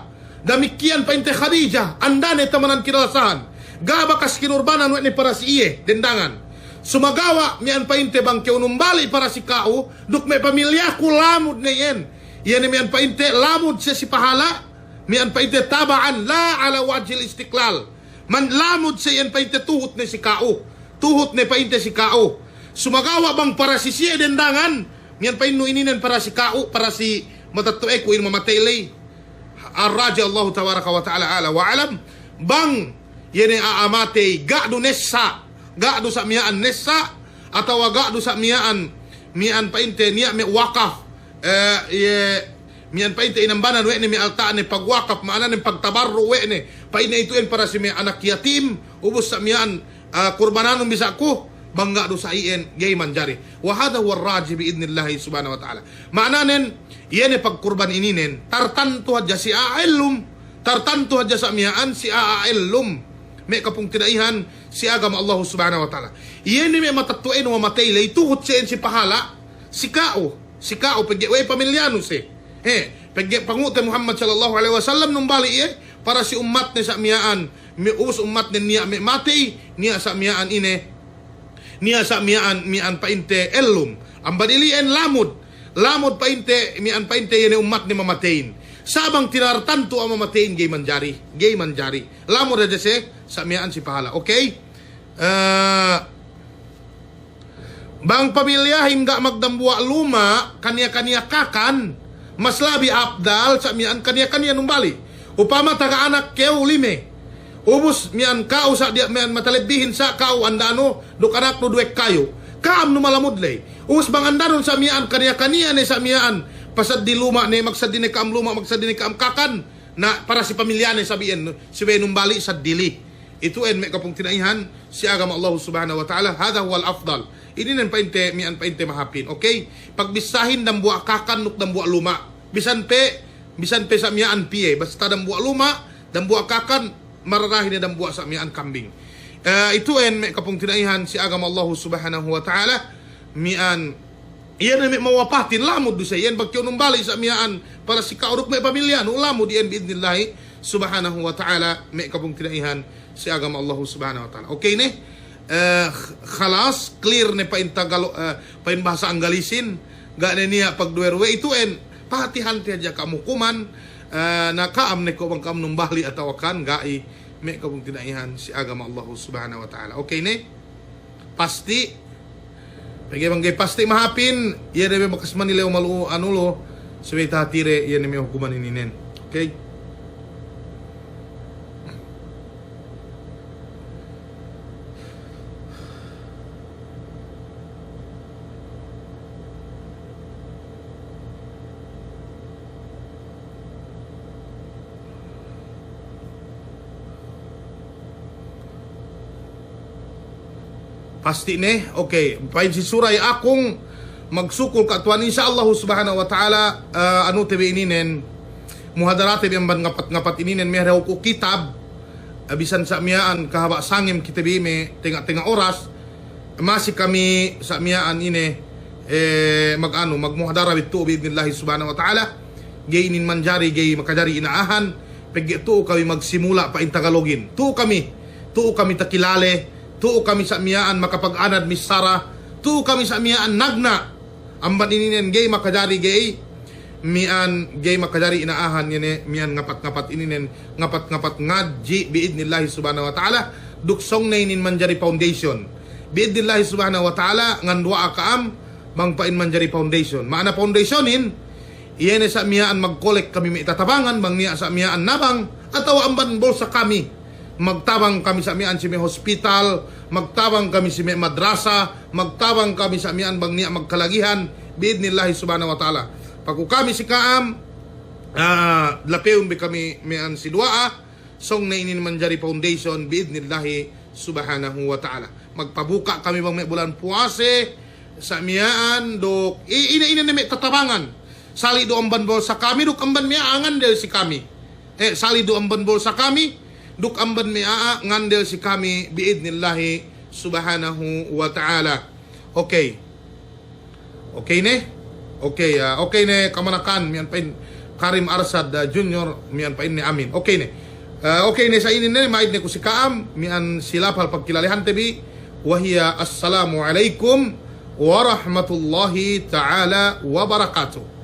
Damikkiyan pa'inte Khadijah, andane tamanan kinalasahan. Ga' bakas kinurbanan we' ne para si iye, dendangan. Sumagawa' miya'an pa'inte bang kew numbali' para si ka'u, duk me' pamilyaku lamud ne iyan. Iye ne miya'an pa'inte lamud siye si pahala', miya'an pa'inte taba'an la ala wajhil istiklal. Man lamud siye iyan pa'inte tuhut ne si ka'u. Tuhut ne pa'inte si ka'u. Sumagawa' bang para si siye dendangan, miya'an pa'innu ininen para si ka'u, para si matetto'eku in mamatey ley. Ar-raji' Allahu tabaraka wa ta'ala a'la wa a'lam. Bang iye ne a'a matey, ga' du nessa', ga' du sa' miya'an nessa', atawa ga' du sa' miya'an, miya'an pa'inte niya' me' wakaf, eh, iye, miya'an pa'inte inambanan we' ne me' alta'ne pagwakaf, ma'ananen pagtabarru' we' ne, pa'inne itu en para si me' anak yatim, ubus sa' miya'an, ah, kurbananun bisa' ku, bang ga' du sa' iyan, ga'i manjari. Wa hadha huwar rajih bi'idhnillahi subhanahu wa ta'ala. Ma'ananen, iye ne pagkurban ininen, tartantu hadja si a'a ellum, tartantu hadja sa' miya'an si a'a ellum. Me' kapungtina'ihan si agama Allahu subhanahu wa ta'ala. Iye ne me' matetto'enu mamatey ley, tuhut siye en si pahala', si ka'u, si ka'u pegge' we' pamilyanu siye. He, pegge' pangu'te Muhammad sallallahu alaihi wasallam numbali' iye, para si ummatne sa' miya'an, me' ubus ummatne niya' me' matey, niya' sa' miya'an ine, niya' sa' miya'an, miya'an pa'inte ellum. Amban ili'en lamud. Lamud pa'inte, miya'an pa'inte iye ne ummatne mamateyin. Sa' bang tinartantu a'a mamateyin ga'i manjari, ga'i manjari. Lamud hadja siye, sa' miya'an si pahala. Okey? Eh, bang pamilyahin ga' magdambuwa' luma', kaniya-kaniya kakan, mas labi apdal sa' miya'an kaniya-kaniya numbali'. Upama taga anak kew lime. Ubus miya'an ka'u sa' diya' miya'an matalebbihin sa' ka'u andanu duk anaknu duwe kayu. Ka'am nu malamud ley. Ubus bang andanun sa' miya'an kaniya-kaniya ne sa' miya'an pasaddi luma' ne, magsaddi ne ka'am luma', magsaddi ne ka'am kakan. Na para si pamilyane sabi'en, subey numbali' saddili. Itu'en me' kapungtina'ihan si agama Allahu Subhanahu wa Ta'ala, hadha huwal afdal. Ininen pa'inte, miya'an pa'inte mahāpin, okey? Pagbissahin dambuwa' kakan duk dambuwa' luma'. Bisan pe, bisan pe sa' miya'an piye, basta dambuwa' luma', dambuwa' kakan, mararahi ne dambuwa' sa' miya'an kambing. Eh, itu'en me' kapungtina'ihan si agama Allahu Subhanahu wa Ta'ala, miya'an iye ne me' mawapatin, lamud du sa' iyan bang kew numbali' sa' miya'an para si ka'u duk me' pamilyanu, lamud iyan bi'idnillahi Subhanahu wa Ta'ala, me' kapungtina'ihan si agama Allahu Subhanahu wa Ta'ala. Okey ne? Eh, kh-, khalas, clear ne pa'in Tagalo-, eh, pa'in bahasa Anggalisin, ga' ne niya' pagduwe-ruwe itu'en, pahātihante hadja ka'am hukuman, eh, na ka'am ne ko' bang ka'am numbali' atawa kan, ga'i, me' kapungtina'ihan si agama Allahu Subhanahu wa Ta'ala. Okey ne? Pasti'. Pegge' bang ga'i pasti' mahāpin, iye ne me' bakas manilew malu'u anu lu, subey tahātide, iye ne me' hukuman ininen. Okey? Pasti' ne, okey. Pa'in si Suray Akung, magsukul ka' Tuhan, insya Allahu Subhanahu wa Ta'ala, eh, anu te bi ininen, muhadarate bi amban ngapat-ngapat ininen, me' hawal ku kitab, eh, bisan sa' miya'an kahaba' sangem kite bi me' tenga'-tenga' oras, masi kami sa' miya'an ine, eh, mag-anu, magmuhadara bi tu'u bi'idnillahi Subhanahu wa Ta'ala. Ga'i inin manjari, ga'i makajari ina'ahan, pegge' tu'u kami magsimula' pa'in Tagalogin. Tu'u kami, tu'u kami takilale, tu'u kami sa' miya'an makapag-anad missara, tu'u kami sa' miya'an nagna'. Amban ininen ga'i makajari, ga'i miya'an, ga'i makajari ina'ahan, iye ne miya'an ngapat-ngapat ininen, ngapat-ngapat ngadji' bi'idnillahi Subhanahu wa Ta'ala, duk sōng ne inin manjari foundation. Bi'idnillahi Subhanahu wa Ta'ala, nganduwa'a ka'am, bang pa'in manjari foundation. Ma'ana foundationin, iye ne sa' miya'an magkolek kami me' tatabangan, bang niya' sa' miya'an nabang, atawa amban bolsa kami. Magtabang kami sa' miya'an si me' hospital, magtabang kami si me' madrasa, magtabang kami sa' miya'an bang niya' magkalagihan, bi'idnillahi Subhanahu wa Ta'ala. Paku kami si ka'am, ah, lapeyun bi kami miya'an si duwa'a, sōng ne inin manjari foundation, bi'idnillahi Subhanahu wa Ta'ala. Magpabuka' kami bang me' bulan puwase, sa' miya'an duk, i-, ine-ine ne me' tatabangan. Sali' du amban bolsa kami duk amban miya'an ngandel si kami. Eh, sali' du amban bolsa kami, duk amban me' a'a ngandel si kami bi'idnillahi Subhanahu wa Ta'ala. Okey. Okey ne? Okey, ah, okey ne kamanakan, miya'an pa'in Karim Arsad, ah, Junior, miya'an pa'inne amin. Okey ne. Ah, okey ne sa' inin ne, ma'id ne ku si ka'am, miya'an si lapal pagkilalehante bi, wa hiya assalamu alaikum warahmatullahi ta'ala wabarakatuh.